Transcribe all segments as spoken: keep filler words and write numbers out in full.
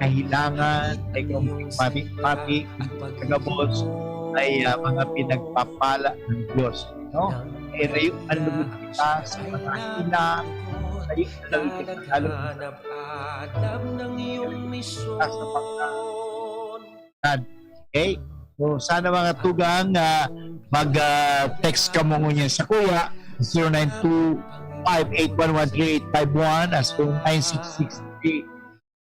kahilangan, ay kung pati-pati, kagabos, ay, ah, mga pinagpapala ng Diyos, no? Irayo ang loob kita sa mga hina, irayo ang loob kita sa mga Okay? So, sana mga tugang, ah, mag, ah, text kamo ngunyan sa kuya, zero nine two five eight one one three eight five one, as po nine six six three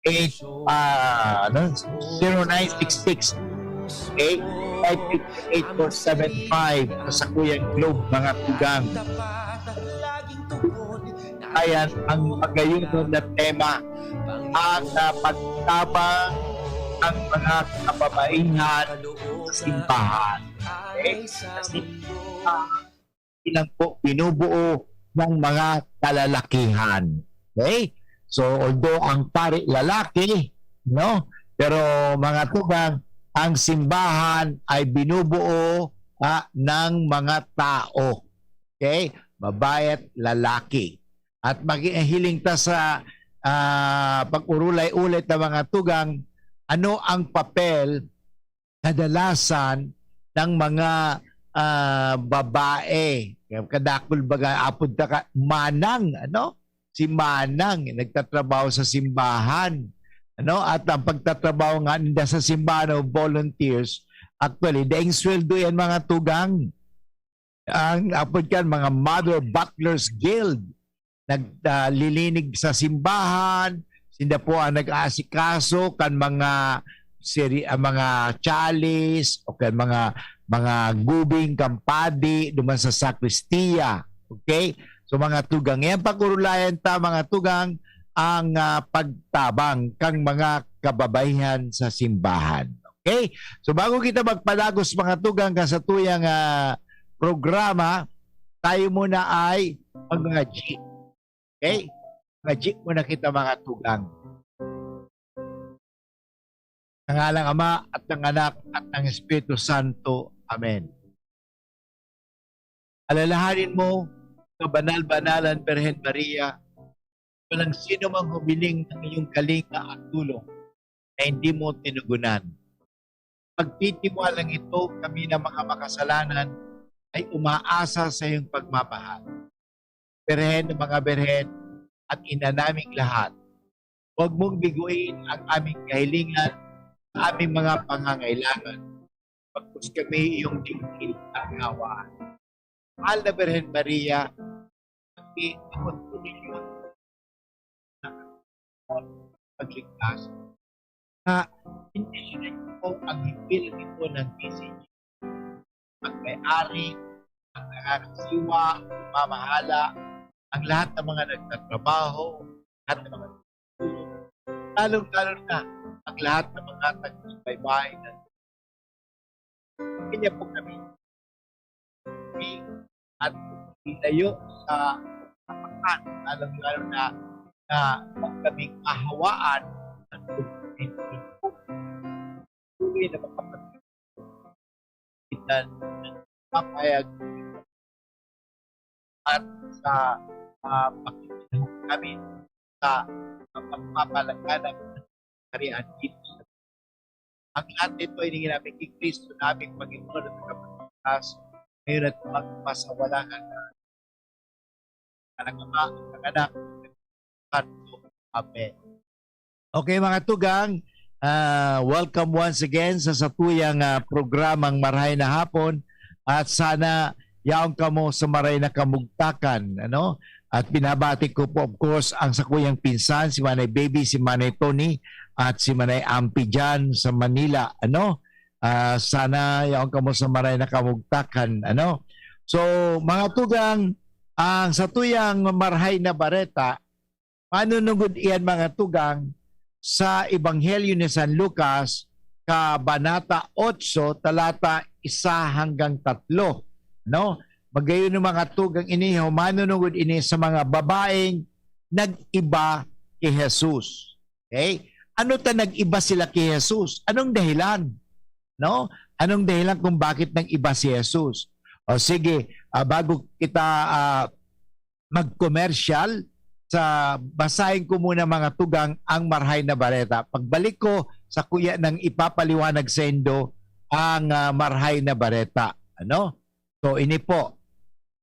eight, ah, ano, zero nine six six eight five eight eight four seven five sa Kuyang Globe, mga tugang. Ayan ang magayunon na tema, ang, ah, pagtabang ng mga kababaihan sa simbahan. Okay? Kasi, ah, ilang po binubuo ng mga kalalakihan. Okay? So, although ang pari lalaki, no? Pero mga tugang, ang simbahan ay binubuo, ah, ng mga tao. Okay? Babae at lalaki. At maghihiling ta sa, ah, pag-urulay-ulay ta, mga tugang, ano ang papel kadalasan ng mga, ah, babae? Kadakul baga apod ta ka, manang, ano? Si manang, nagtatrabaho sa simbahan. Ano? At ang pagtatrabaho nga ninda sa simbahan o volunteers, actually, daing sweldo yan, mga tugang. Ang apod kan, mga Mother Butlers Guild, nag-, ah, lilinig sa simbahan, sinda po ang nag-aasikaso kan mga seri-, ah, mga chalice o kan mga, mga gubing kan padi duman sa sakristiya. Okay? So, mga tugang, yan pag-urulayan ta, mga tugang, ang, ah, pagtabang kan mga kababaihan sa simbahan. Okay? So, bago kita magpadagos, mga tugang, kan satuyang, ah, programa, tayo muna ay mag-ngadyi. Okay? Ngadyi muna kita, mga tugang. Sa ngalan ng Ama at ng Anak at ng Espiritu Santo. Amen. Alalahanin mo, kabanal-banalan Birhen Maria, walang sino mang humiling ng iyong kalinga at tulong na hindi mo tinugunan. Pagtitiwalang ito, kami na mga makasalanan ay umaasa sa iyong pagmamahal. Birhen ng mga birhen at ina naming lahat, huwag mong biguin ang aming kahilingan sa aming mga pangangailangan. Pagkus kami iyong digdi at kaawaan. Mahal na Birhen Maria, pagtitiwalaan ninyo na pagligtas. Sa intensyon po ang himpilan ito ng D C G, magmay-ari, ang nangangasiwa, mamahala, ang lahat ng mga nagtatrabaho, lahat ng mga nagtutulong, lalong-lalo na ang lahat ng mga taga-subaybay ng Kanya po kami. Kami at ilayo sa kapakanan, lalong-lalo na, na huwag kaming ahawaan ng COVID nineteen. Tuloy na makapag-, kita ng papayag at sa, ah, pakikinahon kami sa, sa pagpapalaganap ng Kaharian dito sa, ang lahat nito hiningi namin kay Kristo na aming Panginoon at Tagapagligtas, ngayon at magpasawalang hanggan. Sa ngalan ng Ama, ng Anak, at ng Espiritu Santo. Amen. Okay, mga tugang, ah, welcome once again sa satuyang, ah, programang Marahay na Hapon, at sana yaon kamo sa maray na kamugtakan, ano? At binabati ko po, of course, ang sakuyang pinsan, si Manay Baby, si Manay Tony, at si Manay Ampi diyan sa Manila, ano? Ah, sana yaon kamo sa maray na kamugtakan, ano? So, mga tugang, ang satuyang Marahay na Bareta, manunungod iyan, mga tugang, sa Ebanghelyo ni San Lucas, Kabanata otso, talata isa hanggang tatlo, no? Magayon, mga tugang, ini, manunungod ini sa mga babaeng nag-iba ki Jesus. Okay? Ano ta nag-iba sila ki Jesus? Anong dahilan? No? Anong dahilan kung bakit nag-iba si Jesus? O sige, ah, bago kita, ah, mag-commercial, sa basahin ko muna, mga tugang, ang Marhay na Bareta. Pagbalik ko, sa kuya nang ipapaliwanag saindo ang, ah, Marhay na Bareta. Ano? So, ini po.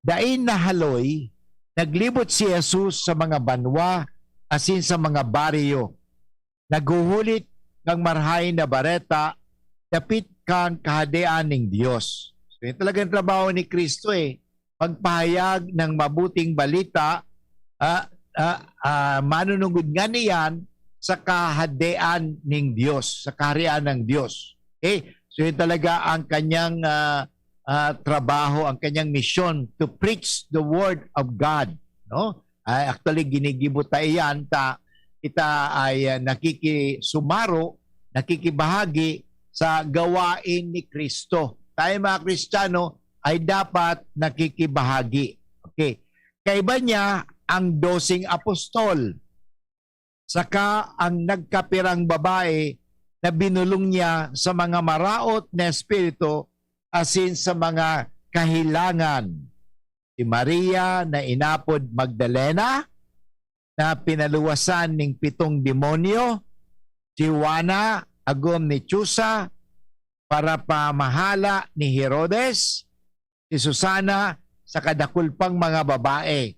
Dai nahaloy, naglibot si Jesus sa mga banwa asin sa mga baryo, naghuhulit kan Marhay na Bareta dapit kan Kahadean nin Dios. So, yun talagang trabaho ni Cristo eh, magpahayag ng mabuting balita, ah, ah, ah, manunungod ngani iyan sa Kahadean nin Dios, sa Kaharian ng Dios. Okay? So, yun talaga ang kanyang, ah, ah, trabaho, ang kanyang misyon, to preach the word of God, no? Ay, actually, ginigibo ta iyan ta kita ay, ah, nakikisumaro, nakikibahagi sa gawain ni Cristo. Tayo, mga Kristiyano, ay dapat nakikibahagi. Okay. Kaiba niya ang doseng apostol, saka ang nagkapirang babae na binulong niya sa mga maraot na espiritu asin sa mga kahelangan. Si Maria na inapod Magdalena, na pinaluwasan ning pitong demonyo, si Juana, agom ni Chuza, parapamahala ni Herodes, si Susana, saka dakul pang mga babae.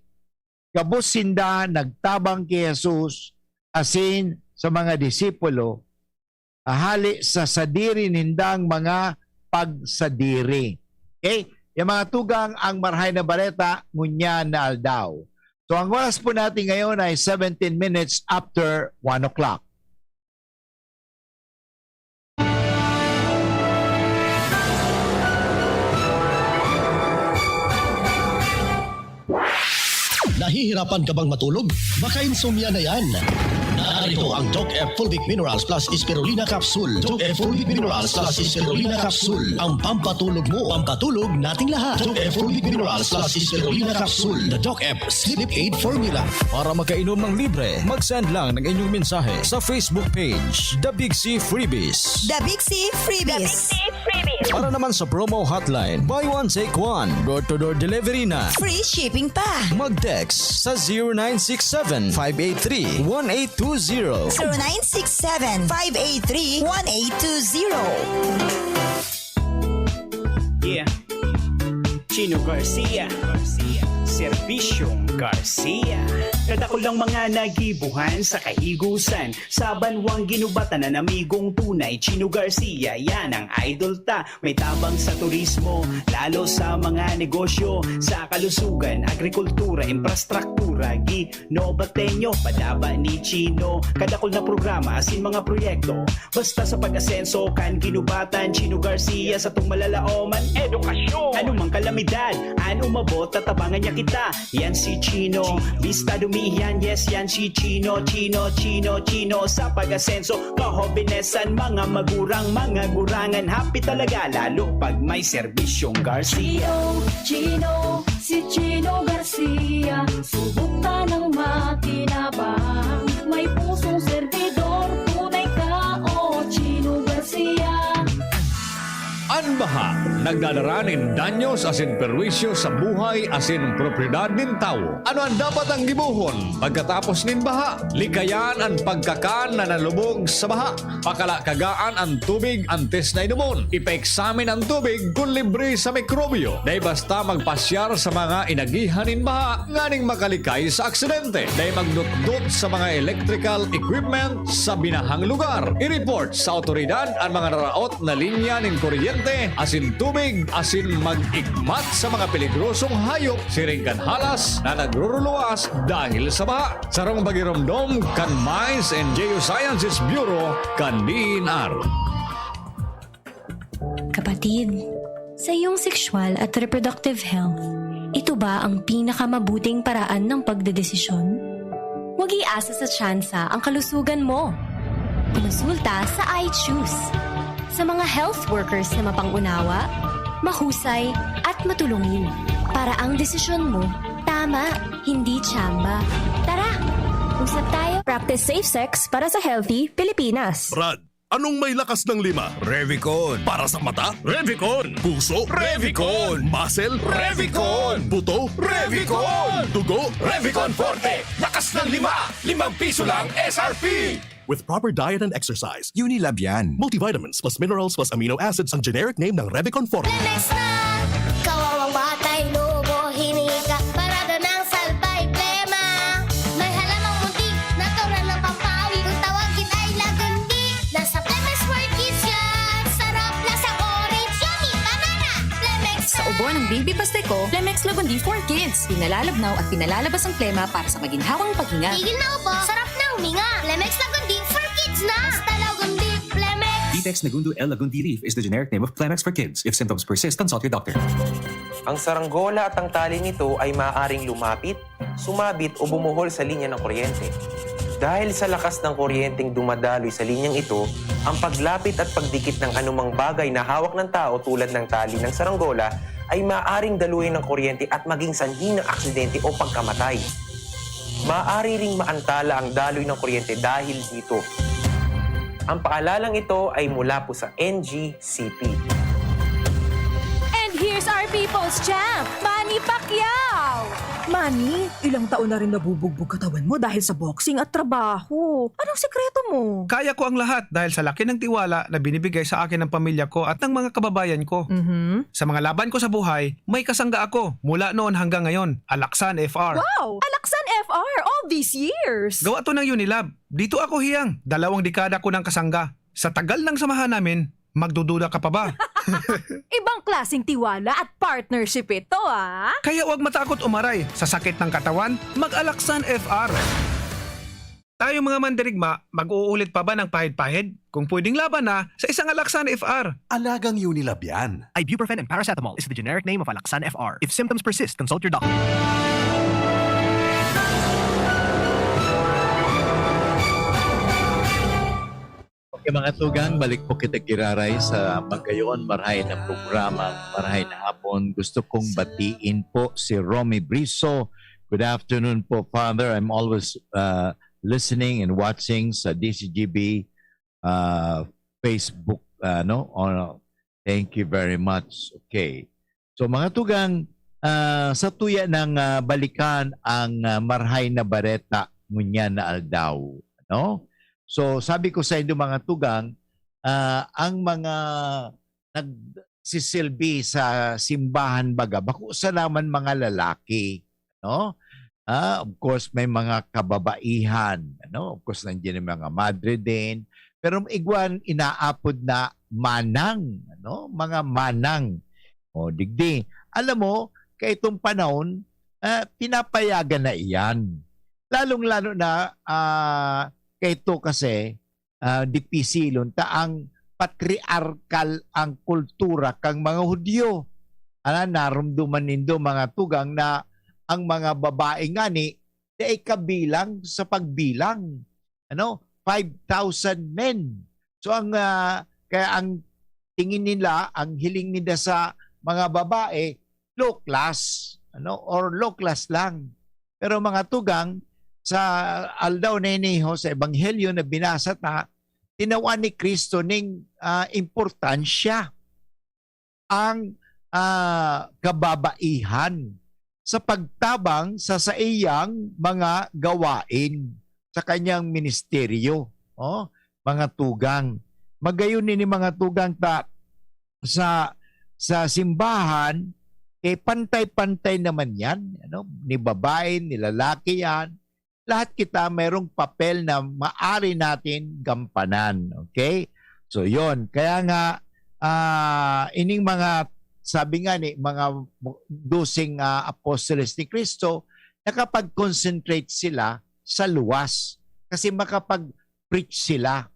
Gabos sinda nagtabang ki Jesus asin sa mga disipulo, hali sa sadiri nindang mga pagsadiri. Okay? Yan, mga tugang, ang Marhay na Bareta ngunyan na aldaw. So, ang oras po natin ngayon ay seventeen minutes after one o'clock. Nahihirapan ka bang matulog? Baka insomnia na yan. Narito ang Doc F Fulvic Minerals Plus Spirulina Capsule. Doc F Fulvic Minerals Plus Spirulina Capsule. Ang pampatulog mo, pampatulog nating lahat. Doc F Fulvic Minerals Plus Spirulina Capsule. The Doc F Sleep Aid Formula. Para makainom ng libre, mag-send lang ng inyong mensahe sa Facebook page, The Big C Freebies. The Big C Freebies. Para naman sa promo hotline, buy one, take one. Door-to-door delivery na. Free shipping pa. Mag-text sa zero nine six seven, five eight three, one eight two zero. zero nine six seven, five eight three, one eight two zero. Yeah. Chino Garcia. Serbisyong Garcia. Kadakul ang mga nagibuhan sa kahigusan. Sa banwang ginubatan na namigong tunay. Chino Garcia, yan ang idol ta. May tabang sa turismo, lalo sa mga negosyo. Sa kalusugan, agrikultura, infrastruktura, ginobatenyo. Padaba ni Chino, kadakul na programa, asin mga proyekto. Basta sa pag-asenso kan ginubatan, Chino Garcia sa tong malalaoman. Edukasyon! Anumang kalamidad, an umabot, tatabangan niya kita. Yan si Chino, bista dumiyan, yes, yan si Chino, Chino, Chino, Chino. Sa pag-asenso, kahobenesan, mga magurang, mga gurangan. Happy talaga, lalo pag may serbisyong Garcia. Chino, Chino, si Chino Garcia. Subok tanang makinabang. May pusong servidor, tunay ka, o Chino Garcia. An baha nagdadara nin danyos asin perwisyo sa buhay asin propiedad nin tawo. Ano an dapat ang gibohon pagkatapos nin baha? Likayan an pagkakan na nalubog sa baha. Pakalakagaan an tubig antes na inomon. Ipaeksamin an tubig kun libre sa mikrobyo. Dai basta magpasyar sa mga inagihan nin baha nganing makalikay sa aksidente. Dai magnutdot sa mga electrical equipment sa binahang lugar. I-report sa awtoridad an mga naraot na linya nin kuryente asin tubig asin mag-igmat sa mga peligrosong hayop siring kan halas na nagruruluwas dahil sa baha. Sarong pagiromdom kan Mines and Geosciences Bureau kan D E N R. Kapatid, sa iyong sexual at reproductive health, ito ba ang pinakamabuting paraan ng pagdedesisyon? Huwag iasa sa tsansa ang kalusugan mo. Kumonsulta sa I Choose. Sa mga health workers na mapang-unawa, mahusay, at matulungin, para ang desisyon mo tama, hindi tsamba. Tara, usap tayo. Practice safe sex para sa healthy Pilipinas. Brad, Anong may lakas ng lima? Revicon. Para sa mata? Revicon. Puso? Revicon. Muscle? Revicon. Buto? Revicon. Dugo? Revicon Forte. Lakas ng lima. Limang piso lang S R P. With proper diet and exercise. Unilab yan. Multivitamins plus minerals plus amino acids ang generic name ng Revicon Forte. Flemex na! Kawawang batay, lobo, hinika, parada ng salbay, plema. May halamang munti, natural na pampawi. Kung tawagin ay lagundi, nasa Flemex for Kids yan. Sarap, lasang orange, yummy, banana. Flemex Sa na! Ubo ng Baby Pasteco, Flemex Lagundi for Kids. Pinalalabnaw at pinalalabas ang plema para sa maginhawang paghinga. Tigil na ubo, sarap na huminga. Flemex Lagundi for Kids na! Basta Lagundi, Flemex! Vitex Nagundo L Lagundi Leaf is the generic name of Flemex for Kids. If symptoms persist, consult your doctor. Ang saranggola at ang tali nito ay maaaring lumapit, sumabit o bumuhol sa linya ng kuryente. Dahil sa lakas ng kuryenteng dumadaloy sa linyang ito, ang paglapit at pagdikit ng anumang bagay na hawak ng tao tulad ng tali ng saranggola ay maaaring daluyan ng kuryente at maging sanhi ng aksidente o pagkamatay. Maaari ring maantala ang daloy ng kuryente dahil dito. Ang paalalang ito ay mula po sa N G C P. And here's our people's champ, Manny Pacquiao! Manny, ilang taon na rin nabubugbog katawan mo dahil sa boxing at trabaho. Anong sekreto mo? Kaya ko ang lahat dahil sa laki ng tiwala na binibigay sa akin ng pamilya ko at ng mga kababayan ko. Mhm. Sa mga laban ko sa buhay, may kasangga ako mula noon hanggang ngayon, Alaksan F R. Wow! Alaksan F R all these years! Gawa to ng Unilab. Dito ako hiyang, dalawang dekada ko ng kasangga. Sa tagal ng samahan namin, magdududa ka pa ba? Ibang klaseng tiwala at partnership ito, ah! Kaya huwag matakot umaray sa sakit ng katawan, mag-Alaksan F R. Tayong mga mandirigma, mag-uulit pa ba ng pahid-pahid? Kung pwedeng laban na, sa isang Alaksan F R. Alagang Unilab yan. Ibuprofen and paracetamol is the generic name of Alaxan F R. If symptoms persist, consult your doctor. Okay, mga tugang, balik po kita giraray sa magayon, marhay na programa, marhay na hapon. Gusto kong batiin po si Romy Briso. Good afternoon po, Father. I'm always uh, listening and watching sa D C G B uh, Facebook. Ano? Oh, thank you very much. Okay. So, mga tugang, ah, sa tuya ng ah, balikan ang ah, marhay na bareta ngunyan na aldaw, no? So, sabi ko sa inyo, mga tugang, ah, ang mga nagsisilbi sa simbahan, baga, bako sa naman mga lalaki, no? Ah, of course, may mga kababaihan, ano? Of course, nandiyan yung mga madre din. Pero igwan, inaapod na manang, ano? Mga manang. O, digdi. Alam mo, kaitong panahon, ah, pinapayagan na iyan. Lalong-lalo na, ah, kaito kasi, ah, dipisilon ta ang patriarkal ang kultura kang mga Hudyo. Ana, narumduman nindo, mga tugang, na ang mga babae ngani dai kabilang sa pagbilang. Ano? Five thousand men. So, ang, ah, kaya ang tingin nila, ang hiling nila sa mga babae, low class, ano? Or low class lang. Pero, mga tugang, sa aldaw na ini, ho, sa Ebanghelyo na binasa ta, tinawan ni Cristo ning ah, importansya ang ah, kababaihan sa pagtabang sa saiyang mga gawain sa kanyang ministeryo, oh, mga tugang. Magayon nini, mga tugang, ta sa sa simbahan, eh, pantay-pantay naman yan, ano? Ni babae, ni lalaki yan. Lahat kita mayroong papel na maari natin gampanan. Okay? So, yon. Kaya nga, ah, ining mga, sabi nga ni, mga dosing ah, apostoles ni Cristo, nakapag-concentrate sila sa luwas. Kasi makapag-preach sila.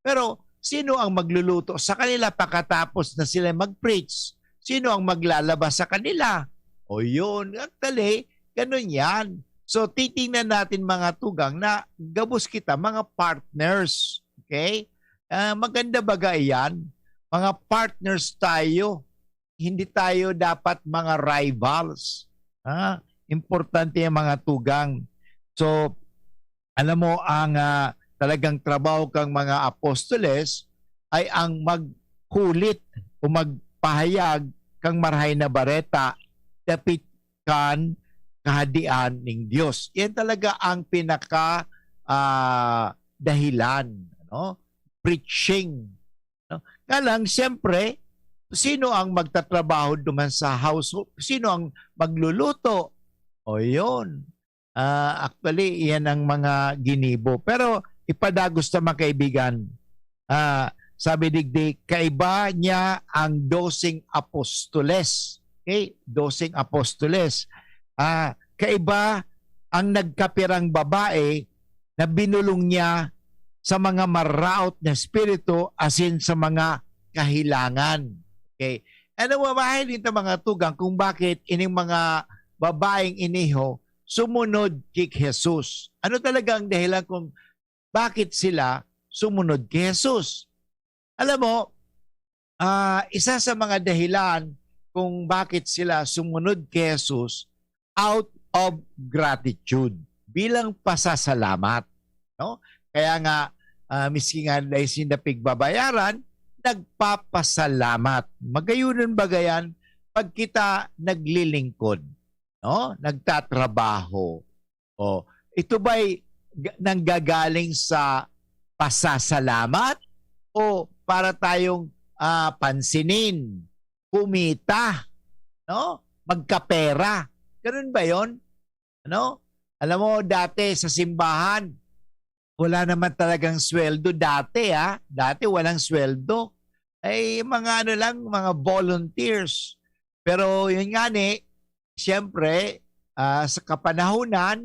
Pero sino ang magluluto sa kanila pakatapos na sila mag-preach? Sino ang maglalaba sa kanila? O yun, actually, ganun yan. So, titingnan natin, mga tugang, na gabos kita, mga partners. Okay? Ah, maganda baga yan? Mga partners tayo. Hindi tayo dapat mga rivals. Ha? Importante yung mga tugang. So, alam mo, ang ah, talagang trabaho kang mga apostoles, ay ang maghulit o magpahayag kan Marahay na Bareta dapit kan Kahadean nin Dios. Yan talaga ang pinaka, ah, dahilan, no? Preaching, no? Nga lang, siyempre, sino ang magtatrabaho duman sa household? Sino ang magluluto? O yun. Ah, actually, iyan ang mga ginibo. Pero ipadagos ta, mga kaibigan. Ah, sabi digdi, kaiba niya ang doseng apostoles. Okay? Doseng apostoles. Ah, kaiba ang nagkapirang babae na binulong niya sa mga maraot na espiritu asin sa mga kahilangan. Okay? Ano, mabahay din ta, mga tugang, kung bakit ining mga babaeng iniho sumunod ki Jesus. Ano talaga ang dahilan kung bakit sila sumunod ki Jesus? Alam mo, ah, isa sa mga dahilan kung bakit sila sumunod ki Jesus, out of gratitude, bilang pasasalamat, no? Kaya nga, ah, miski nga dai sinda pigbabayaran, nagpapasalamat. Magayonon baga yan pag kita naglilingkod, no? Nagtatrabaho. O, ito ba'y ga-, nanggagaling sa pasasalamat o para tayong, ah, pansinin, kumita, no? Magkapera. Ganun ba yon? Ano? Alam mo, dati sa simbahan, wala naman talagang sweldo dati, ah. Dati walang sweldo. Ay, mga ano lang, mga volunteers. Pero yun nga ni, siyempre, ah, sa kapanahunan,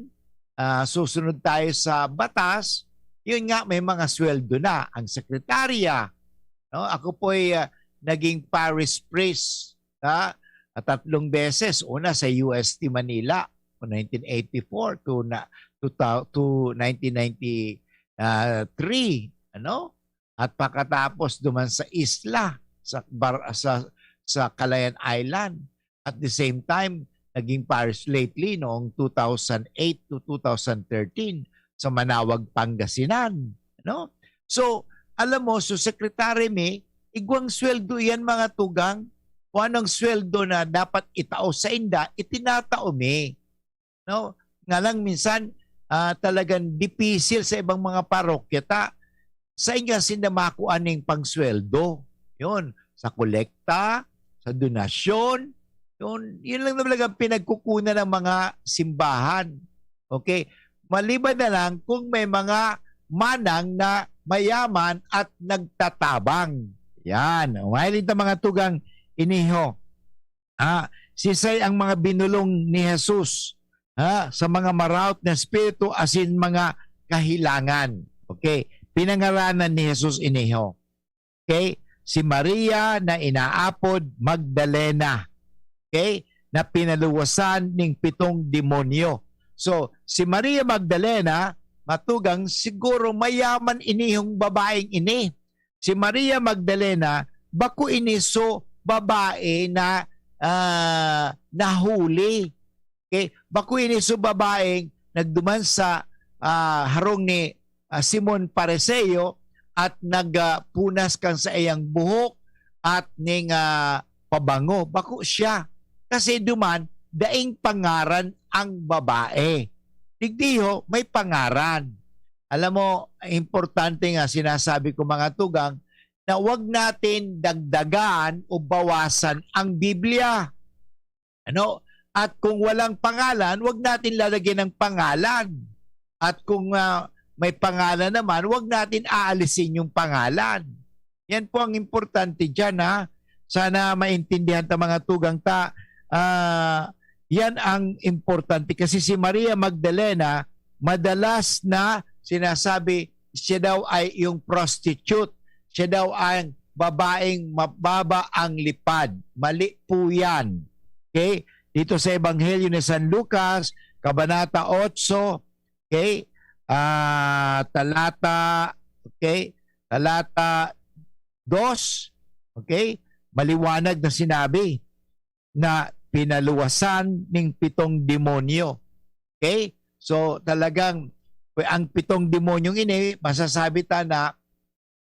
ah, susunod tayo sa batas, yun nga, may mga sweldo na. Ang sekretarya, no? Ako po'y, ah, naging parish priest, ha? At tatlong beses, una sa U S T Manila, from nineteen eighty-four to na, to ta-, to nineteen ninety-three, ano? At pagkatapos duman sa isla, sa Bar-, sa, sa Calayan Island. At the same time, naging parish lately noong two thousand eight to two thousand thirteen sa Manawag, Pangasinan, no? So, alam mo, so secretary mi, igwang sweldo yan, mga tugang. Kung anong sweldo na dapat itao sa inda, itinatao mi, no? Nga lang minsan, ah, talagang dipisil sa ibang mga parokya ta, sain nga sinda makua ning pangsweldo. Yun, sa kolekta, sa donasyon, yun, yun lang talaga ang pinagkukunan ng mga simbahan. Okay? Maliban na lang kung may mga manang na mayaman at nagtatabang. Yan. Mahiling ta, mga tugang iniho. Ah, sisay ang mga binulong ni Jesus, ha, sa mga maraot na espiritu asin mga kahilangan? Okay? Pinangaranan ni Jesus iniho. Okay? Si Maria na inaapod Magdalena. Okay? Na pinaluwasan ning pitong demonyo. So, si Maria Magdalena, matugang, siguro mayaman inihong babaeng ini. Si Maria Magdalena, bako ini so babae na, ah, nahuli. Okay? Bako ini so babaeng nagduman sa, ah, harong ni, ah, Simon Pariseo at nagpunas kan saiyang buhok at ning, ah, pabango. Bako siya. Kasi duman, daing pangaran ang babae. Digdiho, may pangaran. Alam mo, importante nga sinasabi ko, mga tugang, na wag natin dagdagan o bawasan ang Biblia. Ano? At kung walang pangalan, wag natin lalagyan ng pangalan. At kung, ah, may pangalan naman, wag natin aalisin yung pangalan. Yan po ang importante diyan, ha. Sana maintindihan ta, mga tugang ta. Ah, yan ang importante. Kasi si Maria Magdalena, madalas na sinasabi, siya daw ay yung prostitute. Siya daw ang babaeng mababa ang lipad. Mali po yan. Okay? Dito sa Ebanghelyo ni San Lucas, Kabanata otso, okay? Ah, talata, okay? Talata dos, okay? Maliwanag na sinabi na pinaluwasan ning pitong demonyo. Okay? So, talagang, ang pitong demonyong ini, masasabi ta na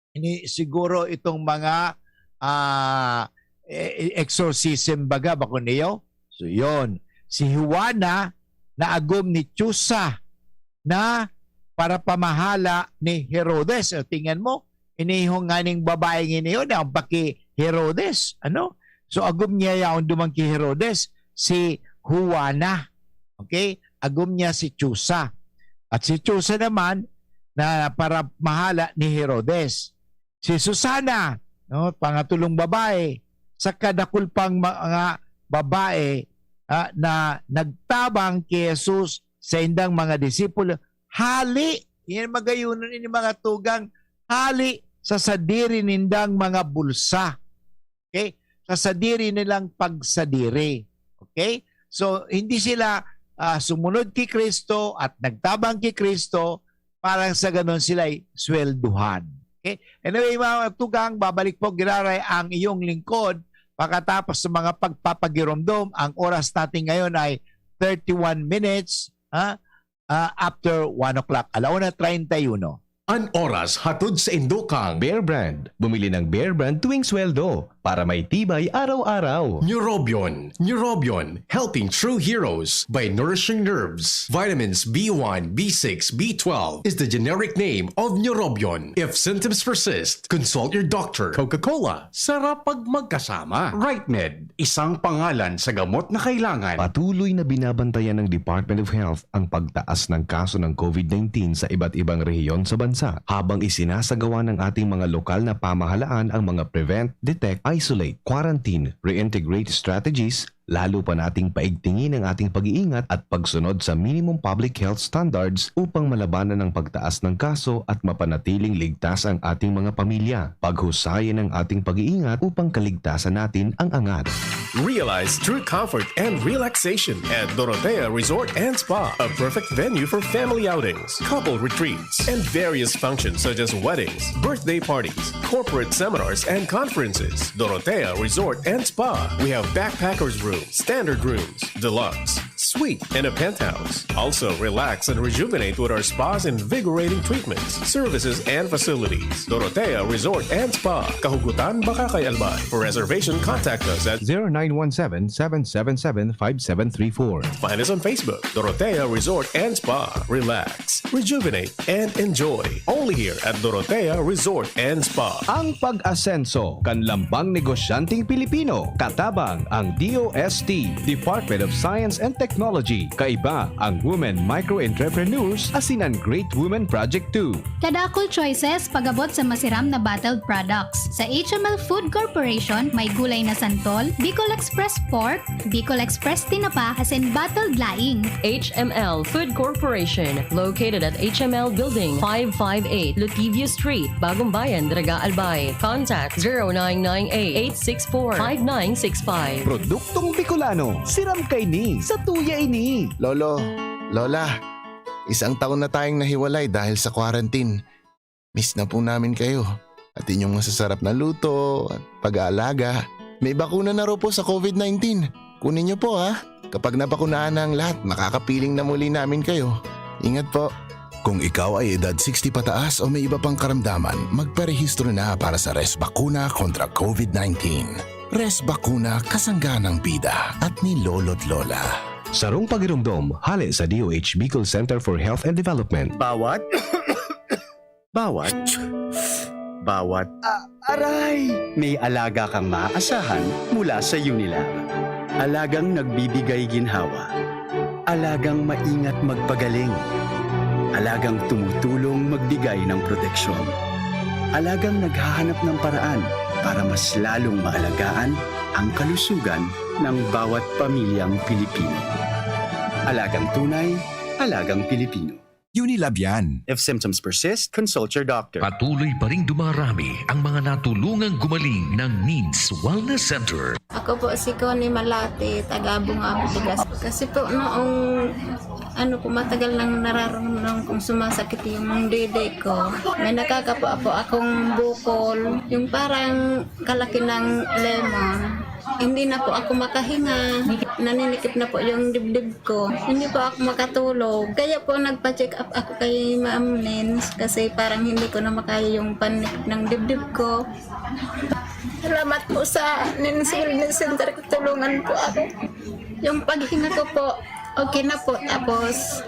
Ini siguro itong mga, ah, e-, e-, exorcism baga, bako niyo? So, yon. Si Juana na agom ni Chuza na parapamahala ni Herodes. O, tingnan mo, inihong nga ning babaeng ini yon, ang paki Herodes, ano? So, agom niya yaon duman ki Herodes, si Juana. Okay? Agom niya si Chuza. At si Chuza naman, na parapamahala ni Herodes. Si Susana, no, pangatulong babae, saka dakul pang mga babae, ah, na nagtabang ki Jesus saindang mga disipulo. Hali, yan magayunon ini mga tugang, hali sa sadiri nindang mga bulsa. Okay? Sa sadiri nilang pagsadiri. Okay? So, hindi sila, ah, sumunod ki Cristo at nagtabang ki Cristo para sa ganon sila'y swelduhan. Okay? Anyway, mga tugang, babalik po giraray ang iyong lingkod pakatapos sa mga pagpapagiromdom. Ang oras natin ngayon ay thirty-one minutes, ha? Ah, after one o'clock, alauna treinta y uno. An oras hatod sa indo kan Bear Brand. Bumili ng Bear Brand tuwing sweldo para may tibay araw-araw. Neurobion. Neurobion, helping true heroes by nourishing nerves. Vitamins B one, B six, B twelve is the generic name of Neurobion. If symptoms persist, consult your doctor. Coca-Cola, sarap pag magkasama. Rightmed, isang pangalan sa gamot na kailangan. Patuloy na binabantayan ng Department of Health ang pagtaas ng kaso ng COVID nineteen sa iba't ibang rehiyon sa bansa, habang isinasagawa ng ating mga lokal na pamahalaan ang mga prevent, detect, isolate, quarantine, reintegrate strategies. Lalo pa nating paigtingin ang ating pag-iingat at pagsunod sa minimum public health standards upang malabanan ang pagtaas ng kaso at mapanatiling ligtas ang ating mga pamilya. Paghusayin ang ating pag-iingat upang kaligtasan natin ang angat. Realize true comfort and relaxation at Dorotea Resort and Spa, a perfect venue for family outings, couple retreats, and various functions such as weddings, birthday parties, corporate seminars, and conferences. Dorotea Resort and Spa. We have backpackers room, standard rooms, deluxe, suite, and a penthouse. Also, relax and rejuvenate with our spa's invigorating treatments, services, and facilities. Dorotea Resort and Spa, Kahugutan, Bacacay, Albay. For reservation, contact us at zero nine one seven, seven seven seven, five seven three four. Find us on Facebook, Dorotea Resort and Spa. Relax, rejuvenate, and enjoy. Only here at Dorotea Resort and Spa. Ang pag-asenso kan lambang negosyanteng Pilipino, katabang ang D O S T, Department of Science and Technology. Kaiba ang Women Micro Entrepreneurs asin an Great Women Project two. Kadakul choices pag-abot sa masiram na bottled products. Sa H M L Food Corporation, may gulay na santol, Bicol Express Pork, Bicol Express Tinapa, asin bottled laing. H M L Food Corporation, located at H M L Building, five five eight, Lotivio Street, Bagong Bayan, Daraga, Albay. Contact zero nine nine eight, eight six four, five nine six five. Produktong Bicolano, siram kaini, satuya ini. Lolo, Lola, isang taon na tayong nahiwalay dahil sa quarantine. Miss na po namin kayo at inyong masasarap na luto at pag-aalaga. May bakuna na raw po sa COVID nineteen. Kunin niyo po, ha. Kapag nabakunahan na ang lahat, makakapiling na muli namin kayo. Ingat po. Kung ikaw ay edad sixty pataas o may iba pang karamdaman, magparehistro na para sa Res Bakuna kontra COVID nineteen. Res Bakuna, kasangga ng bida at ni Lolo't Lola. Sarong pagiromdom, hale sa D O H Bicol Center for Health and Development. Bawat, bawat, bawat, ah, aray! May alaga kang maaasahan mula sa Unilab. Alagang nagbibigay ginhawa. Alagang maingat magpagaling. Alagang tumutulong magbigay ng proteksyon. Alagang naghahanap ng paraan para mas lalong maalagaan ang kalusugan ng bawat pamilyang Pilipino. Alagang tunay, alagang Pilipino. Unilab yan. If symptoms persist, consult your doctor. Patuloy pa ring dumarami ang mga natulungang gumaling ng Needs Wellness Center. Ako po si Connie Malate, taga Bungabong, Legazpi. Kasi po noong Ano po, matagal nang nararamdaman kong sumasakit yung dede ko. May nakakapo-apo akong bukol, yung parang kalaki ng lemon. Hindi na po ako makahinga. Naninikip na po yung dibdib ko. Hindi po ako makatulog. Kaya po nagpa-check up ako kay Ma'am Nins kasi parang hindi ko na makaya yung panikip ng dibdib ko. Salamat po sa Nins Wellness Center. Tulungan po ako. Yung paghinga ko po, okay na po. Tapos,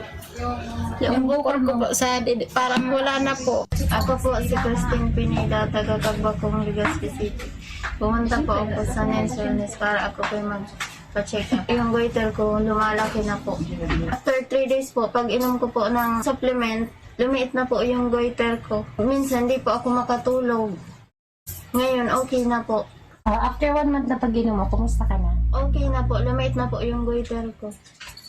yung bukol ko po sa didi, parang wala na po. Ako po si Christine Pineda, taga Cagbacong, Legazpi City. Pumunta po ako sa Nins Wellness para ako po mag-check up. Yung goiter ko, lumalaki na po. After three days po, pag inom ko po ng supplement, lumiit na po yung goiter ko. Minsan, di po ako makatulog. Ngayon, okay na po. Ah, after one month na pag-inom mo, kumusta ka na? Okay na po. Lumiit na po yung goiter ko.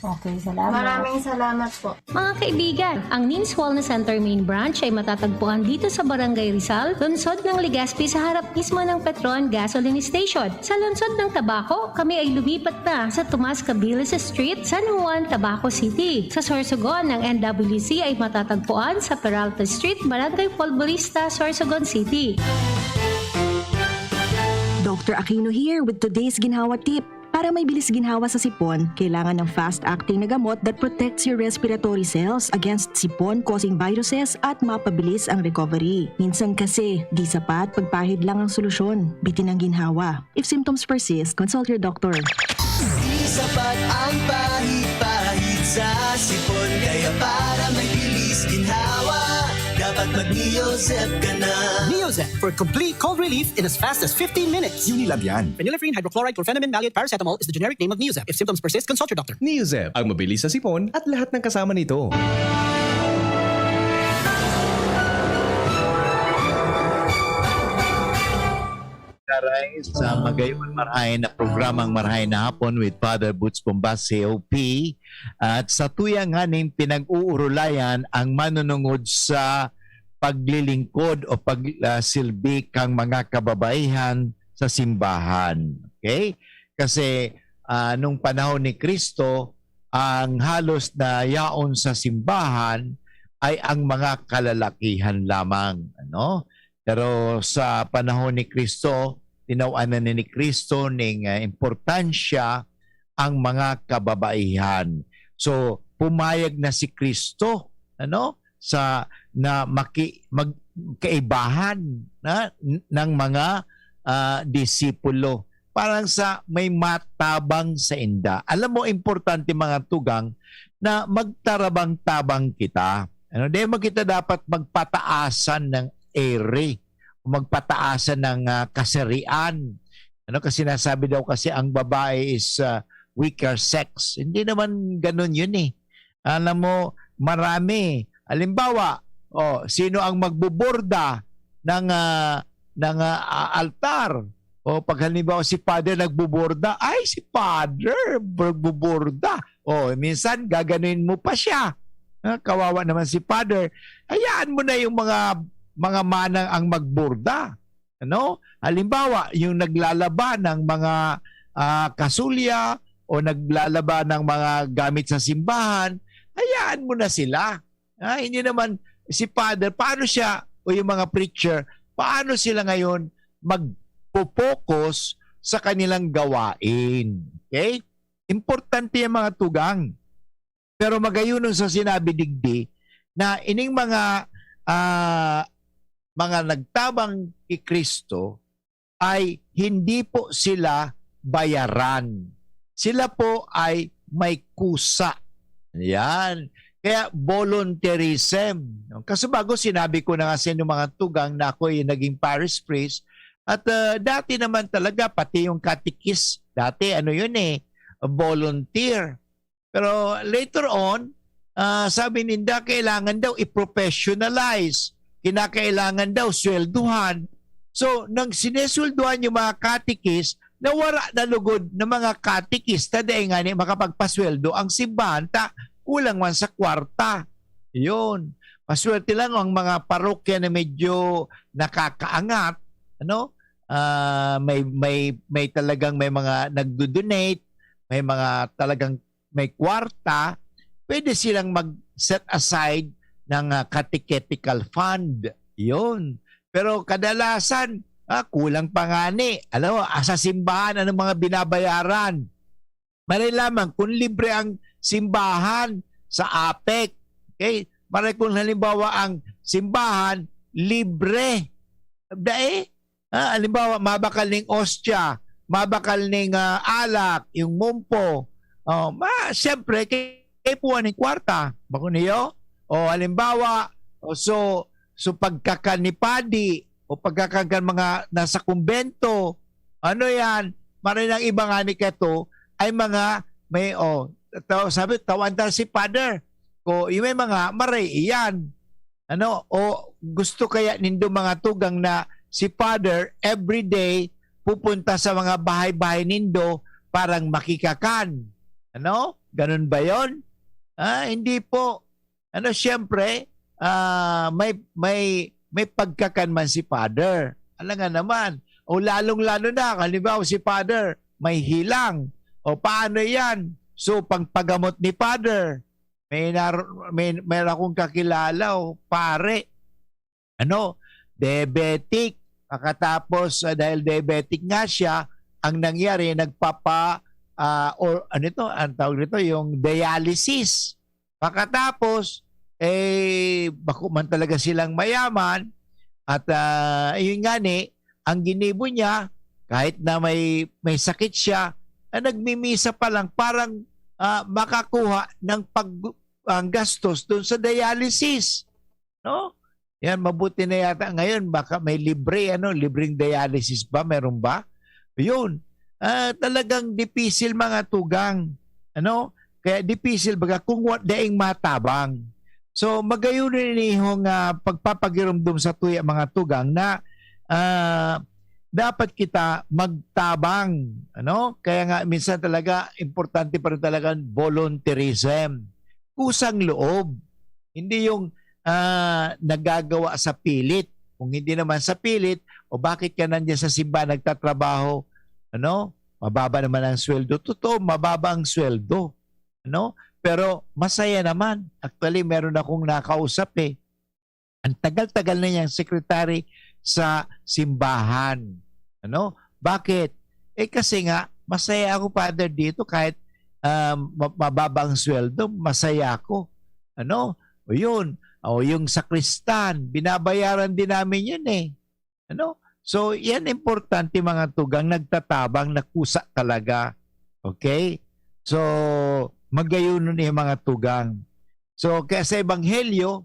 Okay, salamat. Maraming salamat po. Mga kaibigan, ang Nins Wellness Center Main Branch ay matatagpuan dito sa Barangay Rizal, lungsod ng Legazpi, sa harap mismo ng Petron Gasoline Station. Sa lungsod ng Tabaco, kami ay lumipat na sa Tomas Cabilis Street, San Juan, Tabaco City. Sa Sorsogon, ang N W C ay matatagpuan sa Peralta Street, Barangay Folborista, Sorsogon City. Doctor Aquino here with today's Ginhawa Tip. Para may bilis ginhawa sa sipon, kailangan ng fast-acting na gamot that protects your respiratory cells against sipon-causing viruses at mapabilis ang recovery. Minsan kasi, di sapat pagpahid lang ang solusyon. Bitin ang ginhawa. If symptoms persist, consult your doctor. Di sapat ang pahid-pahid sa sipon. Kaya para may bilis ginhawa, dapat mag-Neozep ka na. Neozep for complete cold relief in as fast as fifteen minutes. Unilab yan. Phenylephrine hydrochloride chlorphenamine maleate paracetamol is the generic name of Neozep. If symptoms persist, consult your doctor. Neozep, ang mabilis sa sipon at lahat ng kasama nito. Karay sa magayon marhay na programang Marhay na Hapon with Father Boots Bombas, C O P. At sa tuyang nganing pinag-uurulayan ang manunungod sa paglilingkod o pagsilbi kang mga kababaihan sa simbahan. Okay? Kasi ah, nung panahon ni Kristo, ang halos na yaon sa simbahan ay ang mga kalalakihan lamang, ano? Pero sa panahon ni Kristo, tinawan na ni Kristo ning ah, importansya ang mga kababaihan. So, pumayag na si Kristo, ano, sa na maki, mag, kaibahan na, ng mga ah, disipulo. Parang sa may matabang sa inda. Alam mo, importante, mga tugang, na magtarabang-tabang kita. Ano, di mo kita dapat magpataasan ng ere o magpataasan ng ah, kasarian. Ano, kasi sinasabi daw kasi ang babae is ah, weaker sex. Hindi naman ganun yun eh. Alam mo, marami. Halimbawa, oh, sino ang magbuborda ng ah, ng ah, altar? O pag halimbawa si Father nagbuborda, ay, si Father nagbuborda. O minsan gaganuin mo pa siya. Ah, kawawa naman si Father. Hayaan mo na yung mga mga manang ang magborda. Ano? Halimbawa, yung naglalaba ng mga ah, kasulya o naglalaba ng mga gamit sa simbahan, hayaan mo na sila. Ah, hindi naman si Father, paano siya o yung mga preacher, paano sila ngayon magpo-focus sa kanilang gawain? Okay? Importante yung mga tugang. Pero magayunon sa sinabi digdi na ining mga ah, mga nagtabang ki Kristo ay hindi po sila bayaran. Sila po ay may kusa. Yan. Kaya volunteerism. Kaso bago sinabi ko na nga sa inyo mga tugang na ako yung naging parish priest. At ah, dati naman talaga, pati yung katikis, dati ano yun eh, volunteer. Pero later on, ah, sabi ninda, kailangan daw i-professionalize. Kinakailangan daw swelduhan. So, nang sineswelduhan yung mga katikis, nawara na lugod ng mga katikista dahil nga ni makapagpasweldo ang simbahan ta kulang man sa kwarta. Yun. Maswerte lang ang mga parokya na medyo nakakaangat, ano? Ah, may may may talagang may mga nagdo-donate, may mga talagang may kwarta, pwede silang mag-set aside ng, ah, catechetical fund. Yun. Pero kadalasan, ah, kulang pa ngani. Alam mo, ah, sa simbahan, anong mga binabayaran? Maray lamang kung libre ang simbahan sa APEC. Okay? Maray kung halimbawa ang simbahan, libre. Dai, ah, halimbawa, mabakal ning ostya, mabakal ning, ah, alak, yung mumpo. Oh, ma, siyempre, kay, kay puwan ning kwarta. Bako niyo? O halimbawa, o so, so pagkakan ni padi, o pagkakan kan mga nasa kumbento, ano yan? Maray nang iba nga ni kato ay mga may, oh, tao, sabi, "Tawan ta si Father." Ko, yung may mga maray iyan. Ano, o gusto kaya nindo, mga tugang, na si Father everyday pupunta sa mga bahay-bahay nindo parang makikakan? Ano? Ganun ba yon? Ah, hindi po. Ano, siyempre, ah, may, may, may pagkakan man si Father. Alangan naman. O lalong-lalo na, halimbawa, si Father, may hilang. O paano yan? So, pangpagamot ni Father, may, nar- may, may akong kakilala, o pare, ano, diabetic. Pagkatapos, ah, dahil diabetic nga siya, ang nangyari, nagpapa, ah, or ano ito, ang tawag nito, yung dialysis. Pagkatapos, eh, bako man talaga silang mayaman, at, ah, yun nga ni, ang ginibo niya, kahit na may, may sakit siya, na nagmimisa pa lang, parang, ah, makakuha ng pag-, ang gastos dun sa dialysis. No? Yan, mabuti na yata ngayon, baka may libre, ano, libreng dialysis ba? Meron ba? Yun. Ah, talagang dipisil, mga tugang. Ano? Kaya dipisil, baga, kung wa, daing matabang. So, magayon ini hong, ah, pagpapagiromdom sa tuya, mga tugang, na, ah, dapat kita magtabang. Ano? Kaya nga, minsan talaga, importante pa rin talaga ang volunteerism. Kusang loob. Hindi yung, ah, nagagawa sa pilit. Kung hindi naman sa pilit, o bakit ka nandiyan sa simbahan nagtatrabaho? Ano? Mababa naman ang sweldo. Totoo, mababa ang sweldo. Ano? Pero masaya naman. Actually, meron akong nakausap eh. Ang tagal-tagal na niyang secretary sa simbahan. Ano? Bakit? Eh, kasi nga, masaya ako, Father, dito kahit, um, ma-, mababa ang sweldo, masaya ako. Ano? O yun. O yung sakristan, binabayaran din namin yun eh. Ano? So, yan importante, mga tugang, nagtatabang na kusa talaga. Okay? So, magayon ni mga tugang. So, kaya sa Ebanghelyo,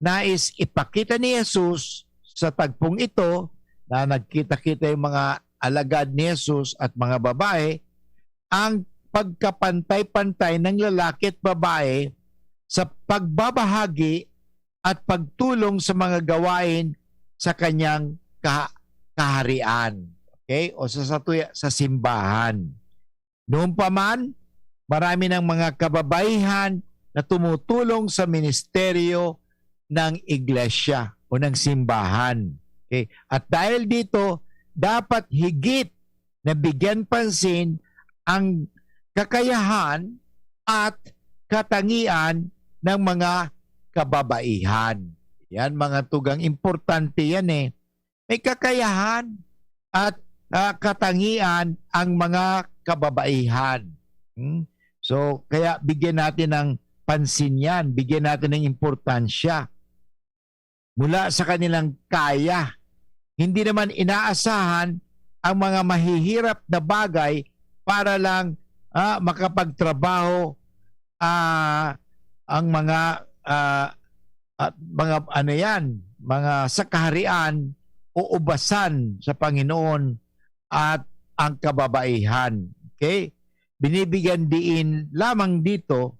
nais ipakita ni Jesus sa tagpong ito na nagkita-kita yung mga alagad ni Jesus at mga babae, ang pagkapantay-pantay ng lalaki at babae sa pagbabahagi at pagtulong sa mga gawain sa kanyang ka-, kaharian. Okay? O sa, sa tuya, sa simbahan. Noon pa man, marami ng mga kababaihan na tumutulong sa ministeryo ng iglesia o ng simbahan. Okay? At dahil dito, dapat higit na bigyan pansin ang kakayahan at katangian ng mga kababaihan. Yan, mga tugang, importante yan eh. May kakayahan at, ah, katangian ang mga kababaihan. Hmm? So, kaya bigyan natin ng pansin yan, bigyan natin ng importansya mula sa kanilang kaya. Hindi naman inaasahan ang mga mahihirap na bagay para lang, ah, makapagtrabaho, ah, ang mga, ah, at mga ano yan, mga sa kaharian, uubasan sa Panginoon at ang kababaihan. Okay? Binibigyan diin lamang dito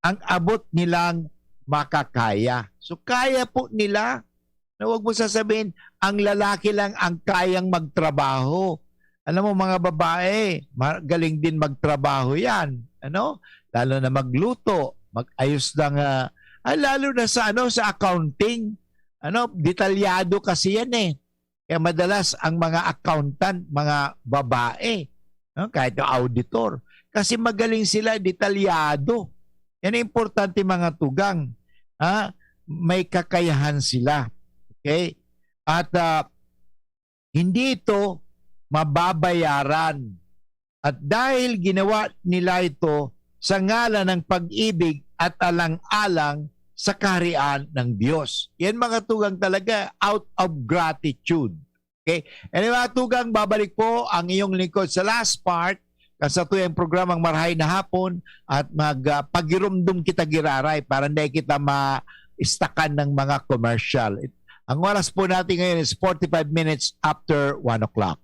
ang abot nilang makakaya. So, kaya po nila, na wag mo sasabihin, ang lalaki lang ang kayang magtrabaho. Alam mo, mga babae, ma-, galing din magtrabaho yan. Ano? Lalo na magluto, mag-ayos ng, ah, ah, lalo na sa, ano, sa accounting. Ano, detalyado kasi yan eh. Kaya madalas ang mga accountant, mga babae, no? Kahit yung auditor. Kasi magaling sila, detalyado. Yan ang importante, mga tugang. Ha? May kakayahan sila. Okay? At ah, hindi ito mababayaran. At dahil ginawa nila ito sa ngalan ng pag-ibig at alang-alang sa kaharian ng Diyos. Yan, mga tugang, talaga, out of gratitude. Okay? Anyway, mga tugang, babalik po ang iyong lingkod sa last part kan satuyang programang Marahay na Hapon at mag, ah, pagirumdom kita giraray para hindi kita ma-istakan ng mga commercial. Ang oras po natin ngayon is forty-five minutes after one o'clock.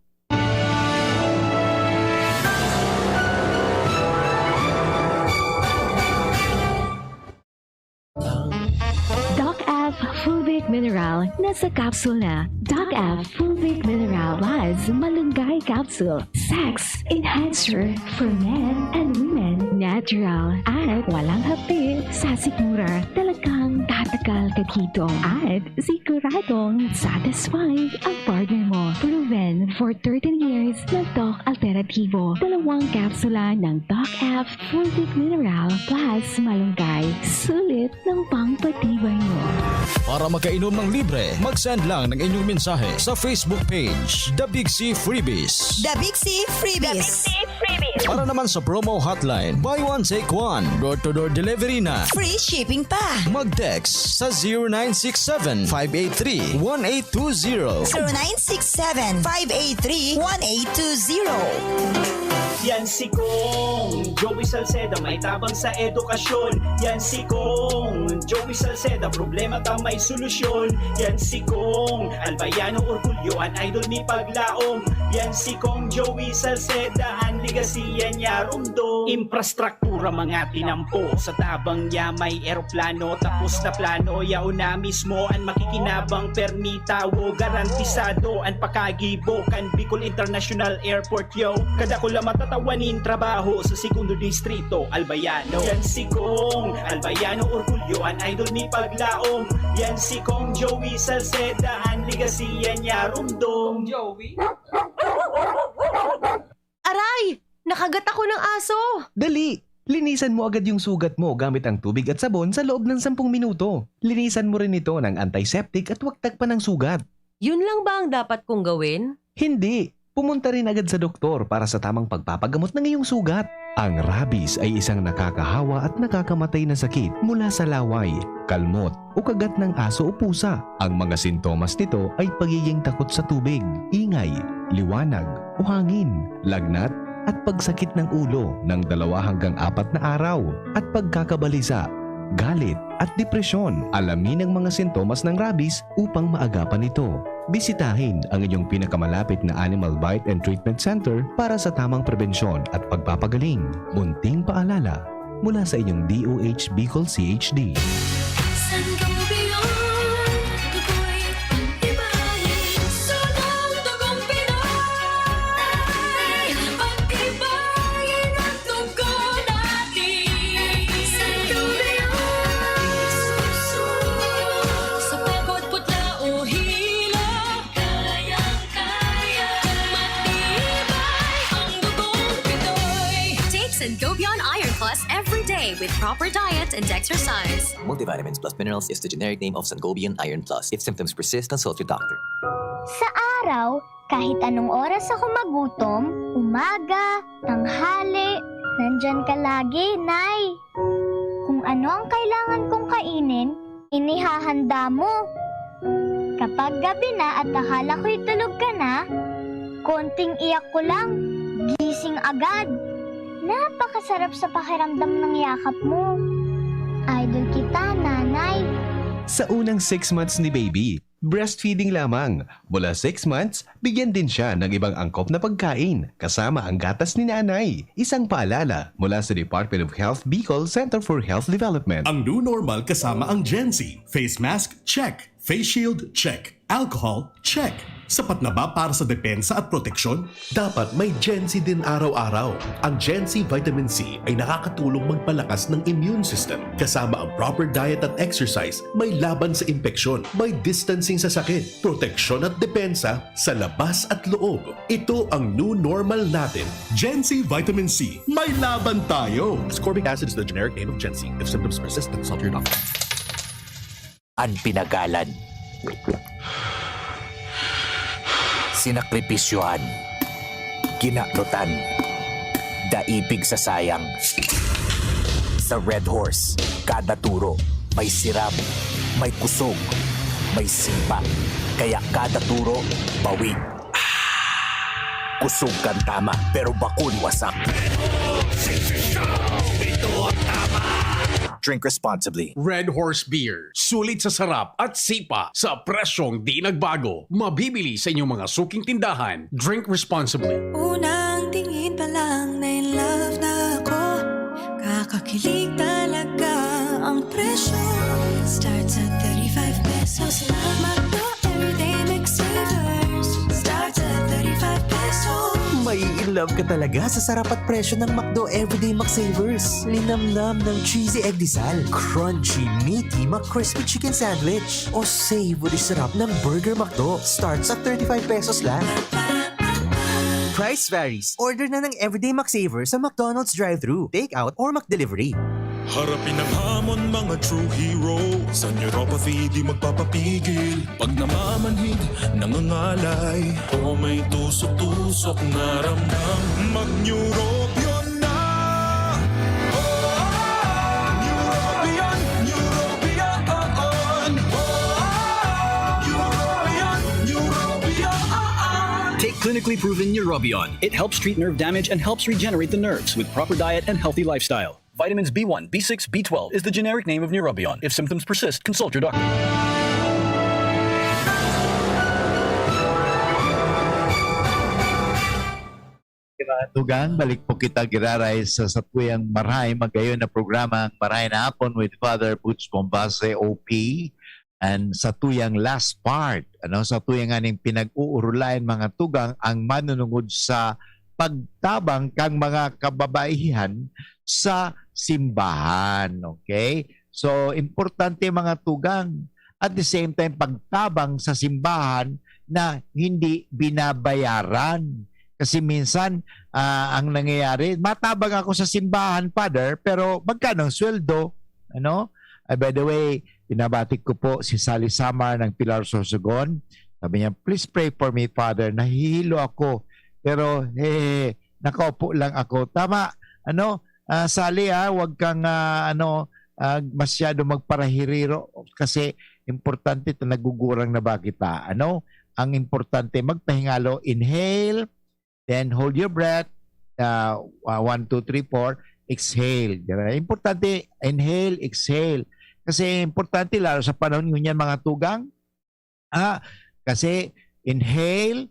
Doc F Fulvic Mineral, nasa capsule na. Doc F Fulvic Mineral Plus Malunggay Capsule. Sex Enhancer for men and women. Natural at walang hapdi sa sikmura. Talagang tatagal ka dito. At siguradong satisfied ang partner mo. Proven for thirteen years na Doc Alternativo. Dalawang kapsula ng Doc F Fulvic Mineral Plus Malunggay. Sulit ng pangpatibay mo. Para makainom ng libre, mag-send lang ng inyong mensahe sa Facebook page, The Big C Freebies. The Big C Freebies. Para naman sa promo hotline, buy one, take one. Door-to-door delivery na. Free shipping pa. Mag-text sa zero nine six seven, five eight three, one eight two zero. zero nine six seven, five eight three, one eight two zero. Yan si Kong Joey Salceda, may tabang sa edukasyon. Yan si Kong Joey Salceda, problema ta may solusyon. Yan si Kong Albayano Orgulyo, an idol mi paglaom. Yan si Kong Joey Salceda, an legacy yan niya rumdom. Infrastruktura mga tinampo, sa tabang niya may eroplano. Tapos na plano, yaon na mismo an makikinabang. Permi tawo, garantisado an pakagibo kan Bicol International Airport, yo. Kadakula matatawa nin trabaho sa Segundo Distrito, Albayano. Yan si Kong Albayano Orgulyo, an idol mi paglaom. Yan si Kong Joey Salceda, an legacy yan niya rumdom. Joey? Aray! Nakagat ako ng aso! Dali! Linisan mo agad yung sugat mo gamit ang tubig at sabon sa loob ng sampung minuto. Linisan mo rin ito ng antiseptic at huwag tagpan ang sugat. Yun lang ba ang dapat kong gawin? Hindi! Pumunta rin agad sa doktor para sa tamang pagpapagamot ng iyong sugat. Ang rabies ay isang nakakahawa at nakakamatay na sakit mula sa laway, kalmot, o kagat ng aso o pusa. Ang mga sintomas nito ay pagiging takot sa tubig, ingay, liwanag, o hangin, lagnat, at pagsakit ng ulo ng dalawa hanggang apat na araw, at pagkakabalisa, galit, at depresyon. Alamin ang mga sintomas ng rabies upang maagapan ito. Bisitahin ang inyong pinakamalapit na Animal Bite and Treatment Center para sa tamang prebensyon at pagpapagaling. Munting paalala mula sa inyong D O H Bicol C H D. Sangobion Iron Plus every day with proper diet and exercise. Multivitamins plus minerals is the generic name of Sangobion Iron Plus. If symptoms persist, consult your doctor. Sa araw, kahit anong oras ako magutom, umaga, tanghali, nandyan ka lagi, Nay. Kung ano ang kailangan kong kainin, inihahanda mo. Kapag gabi na at akala ko'y tulog ka na, konting iyak ko lang, gising agad. Napakasarap sa pakiramdam ng yakap mo. Idol kita, Nanay. Sa unang six months ni baby, breastfeeding lamang. Mula six months, bigyan din siya ng ibang angkop na pagkain, kasama ang gatas ni nanay. Isang paalala mula sa Department of Health Bicol Center for Health Development. Ang new normal kasama ang Gen Z. Face mask, check. Face shield, check. Alcohol, check. Sapat na ba para sa depensa at proteksyon? Dapat may Gen C din araw-araw. Ang Gen C Vitamin C ay nakakatulong magpalakas ng immune system, kasama ang proper diet at exercise, may laban sa impeksyon, may distancing sa sakit, proteksyon at depensa sa labas at loob. Ito ang new normal natin. Gen C Vitamin C, may laban tayo! Ascorbic acid is the generic name of Gen C. If symptoms persist, consult your doctor. An pinagalan. Sinakripisyohan. Ginaklotan. Daipig sa sayang. Sa Red Horse, kada turo, may sirab, may kusog, may sipa. Kaya kada turo, bawi. Kusog kan tama, pero bakun wasak. Drink responsibly. Red Horse Beer. Sulit sa sarap at sipa sa presyong di nagbago. Mabibili sa inyong mga suking tindahan. Drink responsibly. Unang tingin pa lang na in love na ako. Kakakilig talaga ang presyo. Starts at thirty-five pesos lang. McDo Everyday McSavers. Starts at thirty-five pesos. Mai-in love ka talaga sa sarap at presyo ng McDo Everyday McSavers. Linamnam ng cheesy egg disal, crunchy, meaty McCrispy Chicken Sandwich, o savory sarap ng Burger McDo. Starts at thirty-five pesos lang. Price varies. Order na ng Everyday McSavers sa McDonald's drive-thru, take-out, or McDelivery. Harapin ang hamon, mga true hero. Sa neuropathy, di magpapapigil. Pag namamanhid, nangangalay, o may tusok-tusok na ramdam, mag-Neurobion na! Oh, Neurobion, Neurobion, oh, oh. Oh, Neurobion, Neurobion, oh, oh. Take clinically proven Neurobion. It helps treat nerve damage and helps regenerate the nerves with proper diet and healthy lifestyle. Vitamins B one, B six, B twelve is the generic name of Neurobion. If symptoms persist, consult your doctor. Mga tugang, balik po kita giraray sa satuyang maray, magayon na programa ang Maray na Hapon with Father Butch Bombase, O P. And sa tuyang last part, ano, sa tuyang aning pinag-uurulayan, mga tugang, ang manunungod sa pagtabang kang mga kababaihan sa simbahan. Okay? So, importante, mga tugang, at the same time, pagtabang sa simbahan na hindi binabayaran. Kasi minsan, ah, ang nangyayari, matabang ako sa simbahan, Father, pero magkano ang sweldo? Ano? Ah, by the way, binabati ko po si Sally Samar ng Pilar Sorsogon. Sabi niya, "Please pray for me, Father. Nahihilo ako. Pero, eh, nakaupo lang ako." Tama, ano, ah, Sally, ah, wag kang, ah, ano, ah, masyado magparahiriro kasi importante ito, nagugurang na ba kita? Ano? Ang importante, magpahingalo, inhale, then hold your breath, ah, ah, one, two, three, four, exhale. Di ba? Importante, inhale, exhale. Kasi importante, lalo sa panahon ngunyan, mga tugang, ah, kasi inhale,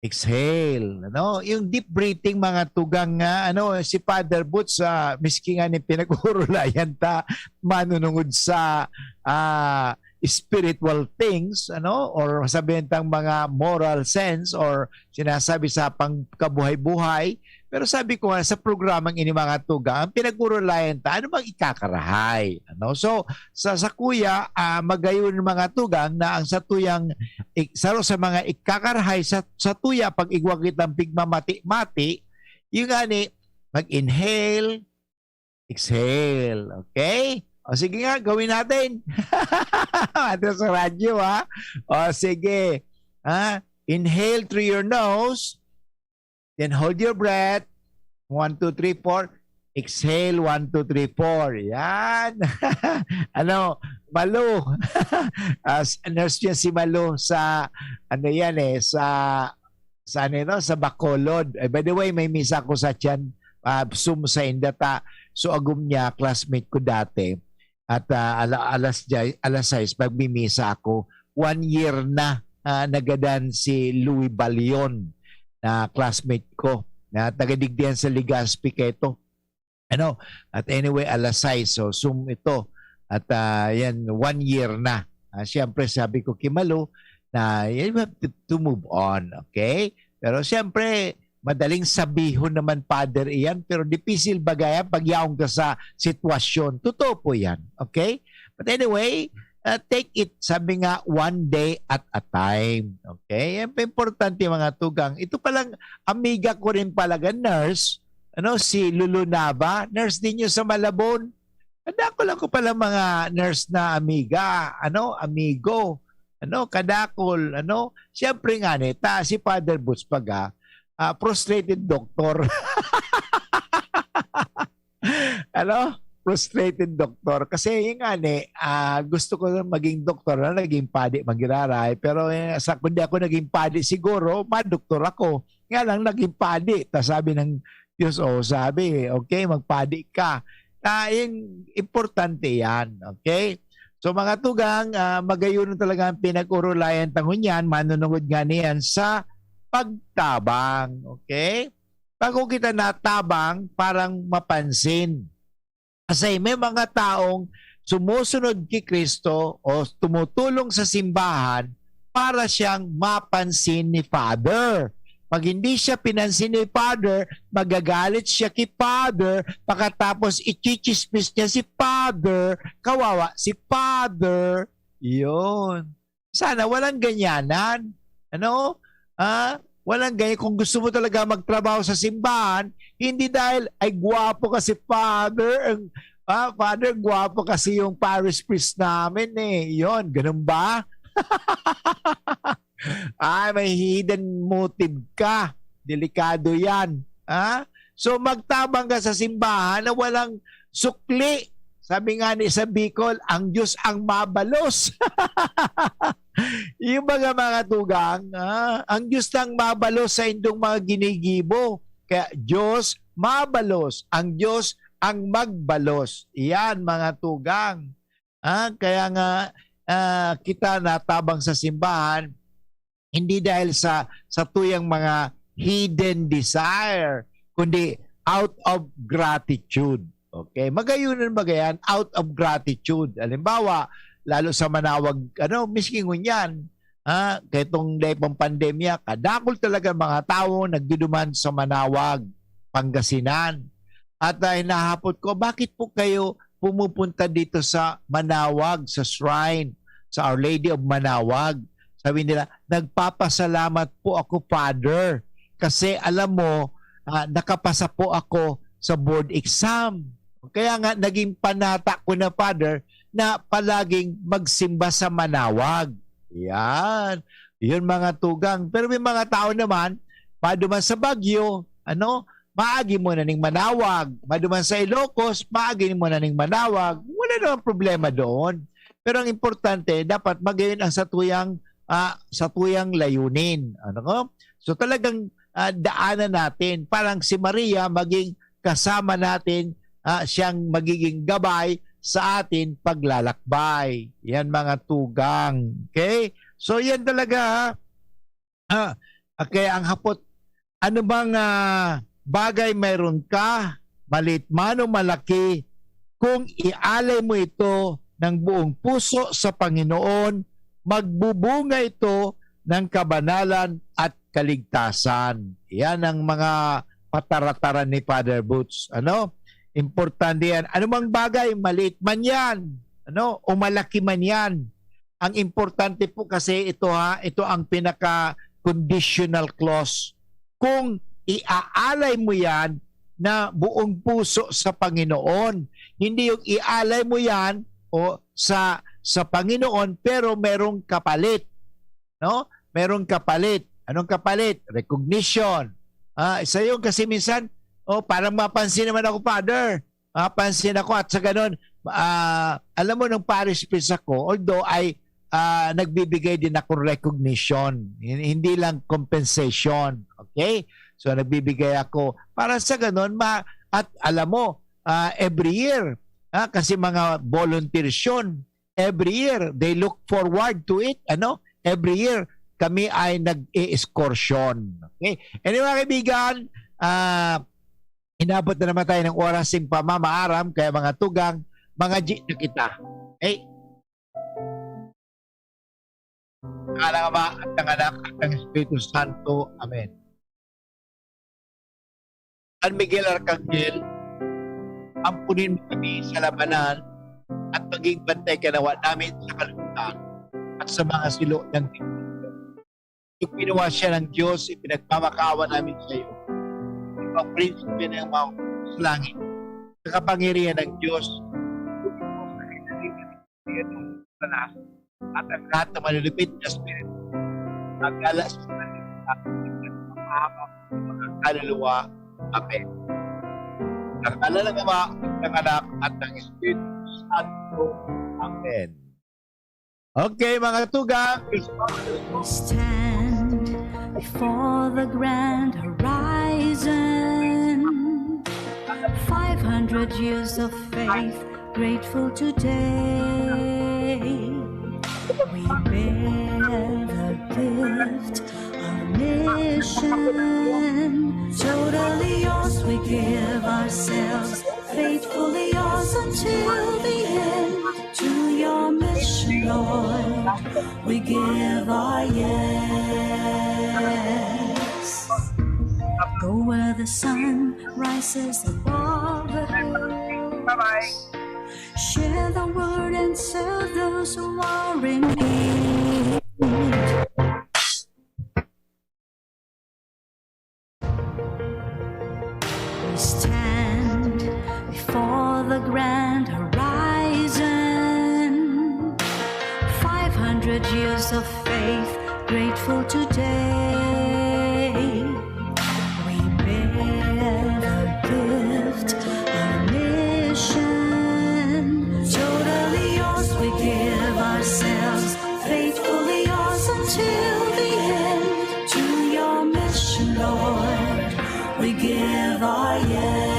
exhale, ano? Yung deep breathing, mga tugang, nga, ano, si Father Boots, ah, miski nga ni pinag-urulayan ta, manunungod sa, ah, spiritual things, ano, or sabihin tang mga moral sense or sinasabi sa pangkabuhay-buhay. Pero sabi ko nga, sa programang ini, mga tugang, ang pinag-urulayan ta, ano bang ikakarahay? Ano? So, sa, sa kuya, ah, magayon, mga tugang, na ang satuyang, ik-, saro sa mga ikakarahay sa, sa tuya, pag igwa kitang pigmamati-mati, yung ani, mag-inhale, exhale. Okay? O sige nga, gawin natin. Ato sa radyo, ha? O sige. Ha? Inhale through your nose. Then hold your breath. One, two, three, four. Exhale, one, two, three, four. Yan. Ano, Malu. As nurse niya si Malu sa, ano yan eh, sa, sa ano ito, sa Bacolod. Eh, by the way, may misa ko sa tiyan, ah, Zoom sa Indata. So, agom niya, classmate ko dati. At ah, ala, alas, diyes, alas sais, magmimisa ako. One year na, ah, nagadan si Louis Balion na classmate ko, na taga-digdihan sa Legazpi, Queto. Ano? At anyway, alas sais, so Zoom ito. At ah, yan, one year na. Ah, siyempre, sabi ko, "Kimalo, na you have to, to move on, okay? Pero siyempre, madaling sabihon naman, Father, iyan, pero dipisil baga yan pag yaon ka sa sitwasyon. Totoo po yan, okay? But anyway, uh, take it, sabi nga, one day at a time. Okay? Yan pa importante, mga tugang. Ito palang amiga ko rin palaga, nurse, ano, si Lulu Nava, nurse din yun sa Malabon. Kadakol ako pala mga nurse na amiga, ano, amigo. Ano, kadakol, ano. Siyempre nga ni, ta, si Father Boots paga, ah, frustrated doctor. Ano? Frustrated doctor. Kasi yung nga ni, ah, gusto ko na maging doktor na naging padi magiraray. Pero eh, sa, kundi ako naging padi siguro, madoktor ako. Nga lang naging padi. Ta sabi ng Diyos, oh, sabi, okay, magpadi ka. Ah, yung importante yan, okay? So mga tugang, ah, magayon talaga ang pinag-urulayan ta ngunyan, manunungod nga niyan sa pagtabang, okay? Bago kita natabang, parang mapansin. Kasi may mga taong sumusunod kay Kristo o tumutulong sa simbahan para siyang mapansin ni Father. Pag hindi siya pinansin ni Father, magagalit siya kay Father, pagkatapos ichichismis niya si Father, kawawa si Father. Yun. Sana walang ganyanan. Ano? Ah, walang ganyan. Kung gusto mo talaga magtrabaho sa simbahan, hindi dahil, "Ay, gwapo kasi, Father. Ang, ah, Father, gwapo kasi yung parish priest namin eh." Yun, ganun ba? Ay, may hidden motive ka. Delikado yan. Ha? So, magtabang ka sa simbahan na walang sukli. Sabi nga ni sa Bicol, "Ang Diyos ang mabalos." Yung mga, mga tugang, ah, ang Diyos lang mabalos sa indong mga ginigibo. Kaya, "Diyos mabalos, ang Diyos ang magbalos." Iyan, mga tugang. Ah, kaya nga, ah, kita natabang sa simbahan, hindi dahil sa, sa tuyang mga hidden desire, kundi out of gratitude. Okay? Magayunan baga yan, out of gratitude. Halimbawa, lalo sa manawag, ano, miski ngunyan, ah, kaitong dahil pang pandemya, kadakol talaga mga tao nagduduman sa manawag, Pangasinan. At, ah, hinahapot ko, "Bakit po kayo pumupunta dito sa Manawag, sa shrine, sa Our Lady of Manawag?" Sabi nila, "Nagpapasalamat po ako, Father, kasi alam mo, ah, nakapasa po ako sa board exam." Kaya nga, naging panata ko na, Father, na palaging magsimba sa Manawag. Yan. Yun, mga tugang. Pero may mga tao naman, maduman sa Baguio, ano, maagi mo na ning manawag. Maduman sa Ilocos, maagi mo na ning manawag. Wala namang problema doon. Pero ang importante, dapat magayon ang satuyang, ah, satuyang layunin. Ano ko? So talagang, ah, daanan natin. Parang si Maria, maging kasama natin, ah, siyang magiging gabay sa atin paglalakbay. Yan, mga tugang. Okay? So yan talaga, ah, okay, ang hapot, ano bang, ah, bagay mayroon ka, maliit man o malaki, kung ialay mo ito ng buong puso sa Panginoon, magbubunga ito ng kabanalan at kaligtasan. Yan ang mga patarataran ni Father Boots. Ano? Importante yan. Anumang bagay, maliit man yan, ano, o malaki man yan. Ang importante po kasi ito ha, ito ang pinaka-conditional clause. Kung iaalay mo yan na buong puso sa Panginoon, hindi yung ialay mo yan o sa sa Panginoon pero merong kapalit, no? Merong kapalit. Anong kapalit? Recognition. Ah, isa yun kasi minsan, "Oh, parang mapansin naman ako, Father. Mapansin ako." At sa ganun, ah, alam mo, nung parish priest ako, although ay, ah, nagbibigay din akong recognition, hin-, hindi lang compensation. Okay? So, nagbibigay ako para sa ganun, ma-, at alam mo, ah, every year, ah, kasi mga volunteers yun, every year, they look forward to it, ano? Every year, kami ay nag-e-excursion. Okay? Anyway, mga kaibigan, ah, inabot na naman tayo ng oras ng pamamaaram, kaya mga tugang, mga G na kita. Okay? Ngalan ng Ama, at ng Anak, at ng Espiritu Santo. Amen. San Miguel Arcangel, ampunin mo kami sa labanan at maging bantay ka nawa namin sa kalibutan at sa mga silo ng demonyo. Yung ginawa siya ng Diyos, ipinagmamakaawa namin sa iyo. Ipagprinsipe ng mga sa langit, sa kapangyarihan ng Diyos, at ang lahat ng malulupit na espiritu, magala sa mga kaluluwa. Amen. Sa ngalan ng Ama, ng Anak, at ng Espiritu Santo. Amen. Okay, mga tugang. Stand before the grand horizon. Five hundred years of faith, grateful today. We bear the gift, our mission. Totally yours, we give ourselves. Faithfully yours until the end. To your mission, Lord, we give our yes. Go where the sun rises above the hills. Share the word and serve those who are in need. We stand before the grand horizon. Five hundred years of faith, grateful today. We bear the gift, our mission. Totally yours, we give ourselves. Faithfully yours until the end. To your mission, Lord, we give our yes.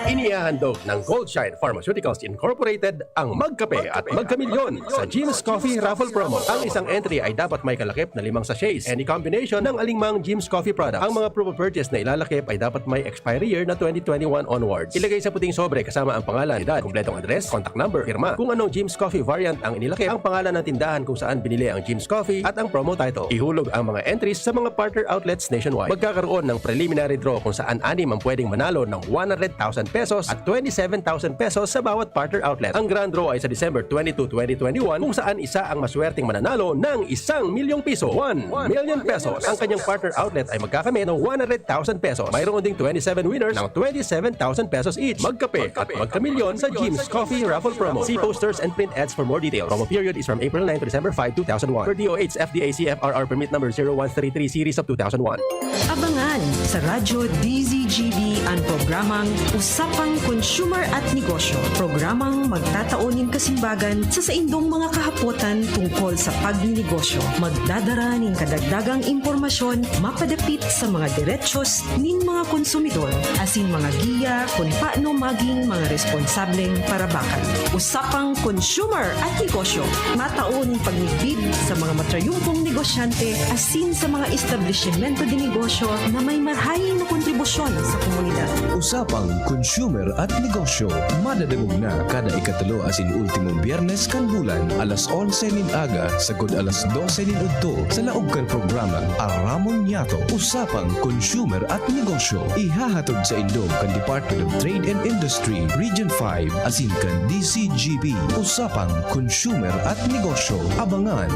Inihahandog ng Goldshine Pharmaceuticals Incorporated ang Magkape at Magkamilyon sa Jim's Coffee Raffle Promo. Ang isang entry ay dapat may kalakip na limang sachets, any combination ng alingmang Jim's Coffee product. Ang mga promo purchase na ilalakip ay dapat may expiry year na twenty twenty-one onwards. Ilagay sa puting sobre kasama ang pangalan, edad, kompletong address, contact number, pirma. Kung anong Jim's Coffee variant ang inilakip, ang pangalan ng tindahan kung saan binili ang Jim's Coffee at ang promo title. Ihulog ang mga entries sa mga partner outlets nationwide. Magkakaroon ng preliminary draw kung saan anim ang pwedeng manalo ng one hundred thousand pesos at twenty-seven thousand pesos sa bawat partner outlet. Ang grand draw ay sa December twenty-two, twenty twenty-one, kung saan isa ang maswerteng mananalo ng isang milyong piso, one million pesos. Ang kanyang partner outlet ay magkakamit ng one hundred thousand pesos. Mayroon ding twenty-seven winners ng twenty-seven thousand pesos each. Magkape at magkamilyon sa Jim's Coffee Raffle Promo. See posters and print ads for more details. Promo period is from April nine to December five, two thousand one. Per D O H F D A C F R R permit number zero one three three series of two thousand one. Abangan sa Radyo D Z G B ang programang Usapang Consumer at Negosyo. Programang magtatao nin kasimbagan sa saindong mga kahapotan tungkol sa pagninegosyo. Magdadara nin kadagdagang impormasyon mapadapit sa mga derechos nin mga konsumidor asin mga giya kun paano magin mga responsableng parabakan. Usapang Consumer at Negosyo, matao nin pagmidbid sa mga matrayumpong negosyante asin sa mga establisimento de negosyo na may marahay na kontribusyon sa komunidad. Usapang Consumer at Negosyo, madadangog na kada ikatulo asin ultimong Biyernes kan bulan, alas onse nin aga sagkod alas dose nin udto, sa laog kan programang Aramon Niyato, Usapang Consumer at Negosyo. Ihahatod saindo kan Department of Trade and Industry, Region five, asin kan D Z G B, Usapang Consumer at Negosyo. Abangan!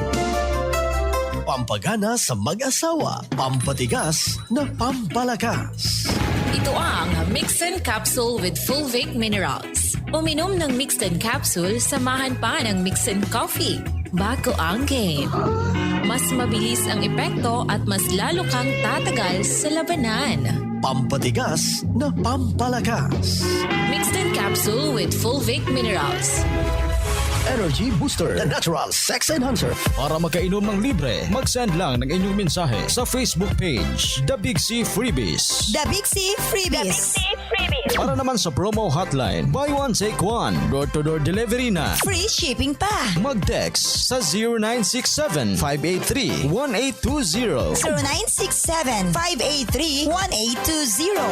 Pampagana sa mag-asawa, pampatigas na pampalakas. Ito ang Mixin Capsule with Fulvic Minerals. Uminom ng Mixin Capsule, samahan pa ng Mixin Coffee. Bago ang game. Mas mabilis ang epekto at mas lalo kang tatagal sa labanan. Pampatigas na pampalakas. Mixin Capsule with Fulvic Minerals. Energy Booster, the natural sex enhancer. Para makainom ng libre, mag-send lang ng inyong mensahe sa Facebook page, The Big C Freebies. The Big C Freebies. Para naman sa promo hotline, buy one, take one, door-to-door delivery na. Free shipping pa. Mag-text sa zero nine six seven, five eight three, one eight two zero. zero nine six seven, five eight three, one eight two zero.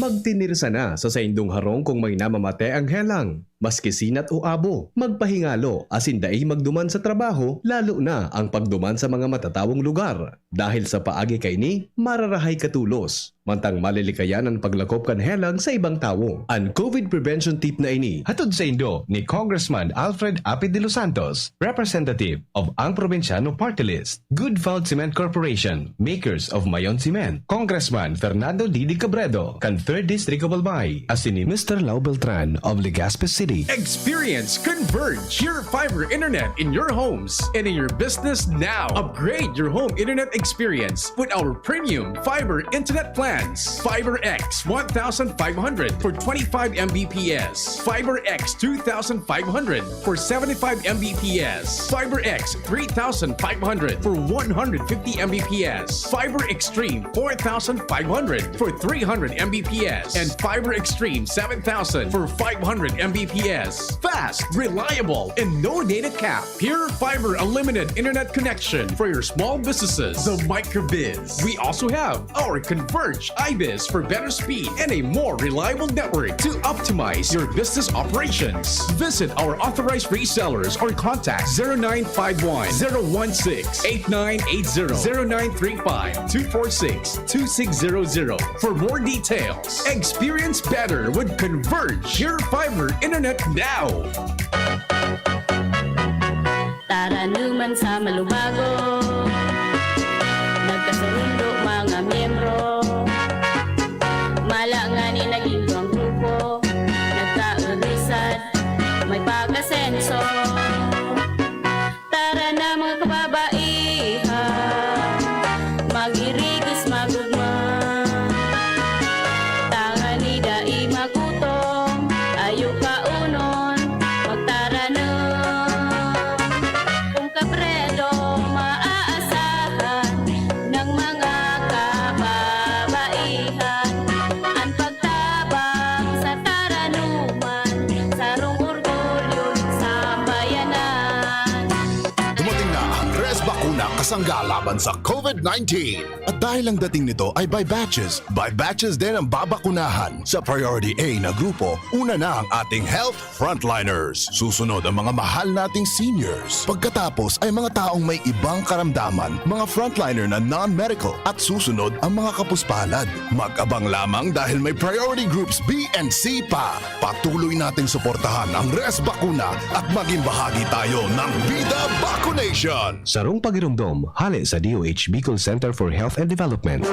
Magtinirsa na sa saindong harong kung may namamate ang helang. Maski sinat o abo, magpahingalo asin dai magduman sa trabaho, lalo na ang pagduman sa mga matatawong lugar. Dahil sa paagi kaini, mararahay ka tolos, mantang malilikayan an paglakop kan helang sa ibang tawo. An COVID prevention tip na ini hatod saindo ni Congressman Alfred Apid de los Santos, representative of Ang Probinsyano Party List. Good Found Cement Corporation, makers of Mayon Cement. Congressman Fernando Didi Cabredo, kan Third District of Albay. Asin ni Mister Lau Beltran of Legazpi City. Experience Converge, your fiber internet in your homes and in your business now. Upgrade your home internet experience with our premium fiber internet plans. Fiber X one thousand five hundred for twenty-five M B P S. Fiber X two thousand five hundred for seventy-five M B P S. Fiber X three thousand five hundred for one hundred fifty M B P S. Fiber Extreme four thousand five hundred for three hundred M B P S. And Fiber Extreme seven thousand for five hundred M B P S. Fast, reliable, and no data cap. Pure Fiber Unlimited Internet Connection for your small businesses. The Microbiz. We also have our Converge iBiz for better speed and a more reliable network to optimize your business operations. Visit our authorized resellers or contact zero nine five one, zero one six, eight nine eight zero, zero nine three five, two four six, two six zero zero for more details. Experience better with Converge, your fiber internet now. Taranuman sa malubago, nagkasurundo mga miyembro. Mala ngani naging duwang grupo, nagkaurusan, may pag-asenso. Tara na, mga kababaihan, mag-irigis, mag-ugma. Tangani dai magutom, ayo kaunon, magtaranom. Kun Cabredo maaasahan ng mga kababaihan, an pagtabang sa taranuman, sarong orgulyo nin sambayanan. Dumating na ang Res Bakuna kasangga laban sa COVID nineteen. At dahil ang dating nito ay by batches, by batches din ang babakunahan. Sa Priority A na grupo, una na ang ating health frontliners. Susunod ang mga mahal nating seniors. Pagkatapos ay mga taong may ibang karamdaman, mga frontliner na non-medical. At susunod ang mga kapuspalad. Mag-abang lamang dahil may priority groups B and C pa. Patuloy nating suportahan ang Res Bakuna at maging bahagi tayo ng Bida Bakunation. Sarong pagiromdom, hale sa D O H Bicol Center for Health and Development.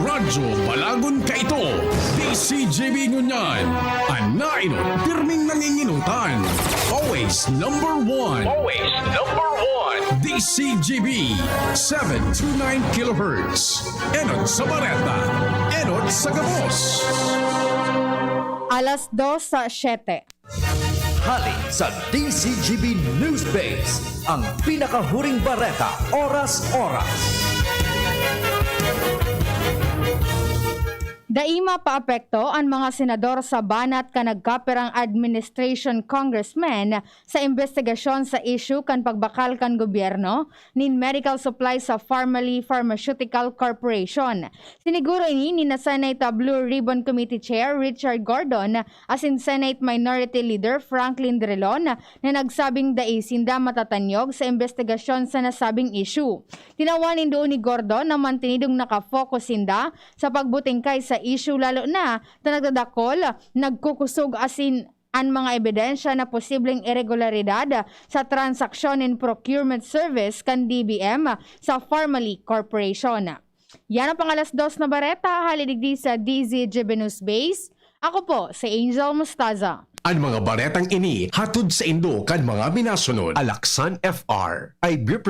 Radyo Balagon kaito, D C G B ngunyan, an nainot, pirming nanginginutan. Always number one. Always number one. D C G B, seven two nine kilohertz. Enot sa Bareta, enot sa gabos. Alas dos sa siyete. Hali sa D C G B News Base, ang pinakahuring bareta, oras-oras. Dai mapaapekto an mga senador sa banat kan nagkapirang administration congressmen sa imbestigasyon sa issue kan pagbakal kan gobyerno nin medical supplies sa Farmally Pharmaceutical Corporation. Siniguro ini ni na Senate Blue Ribbon Committee Chair Richard Gordon asin Senate Minority Leader Franklin Drilon na nagsabing dai sinda matatanyog sa imbestigasyon sa nasabing issue. Tinawan nin duon ni Gordon na mantinidong nakafocus sinda sa pagbutingkay sa issue, lalo na ta nagdadakol, nagkukusog asin an mga ebidensya na posibleng iregularidad sa transaksyon nin procurement service kan D B M sa Farmally Corporation. Yan ang pang-alas dos na bareta, hali digdi sa D Z G B News Base. Ako po si Angel Mostaza. An mga baretang ini hatod saindo kan mga minasunod. Alaksan F R ay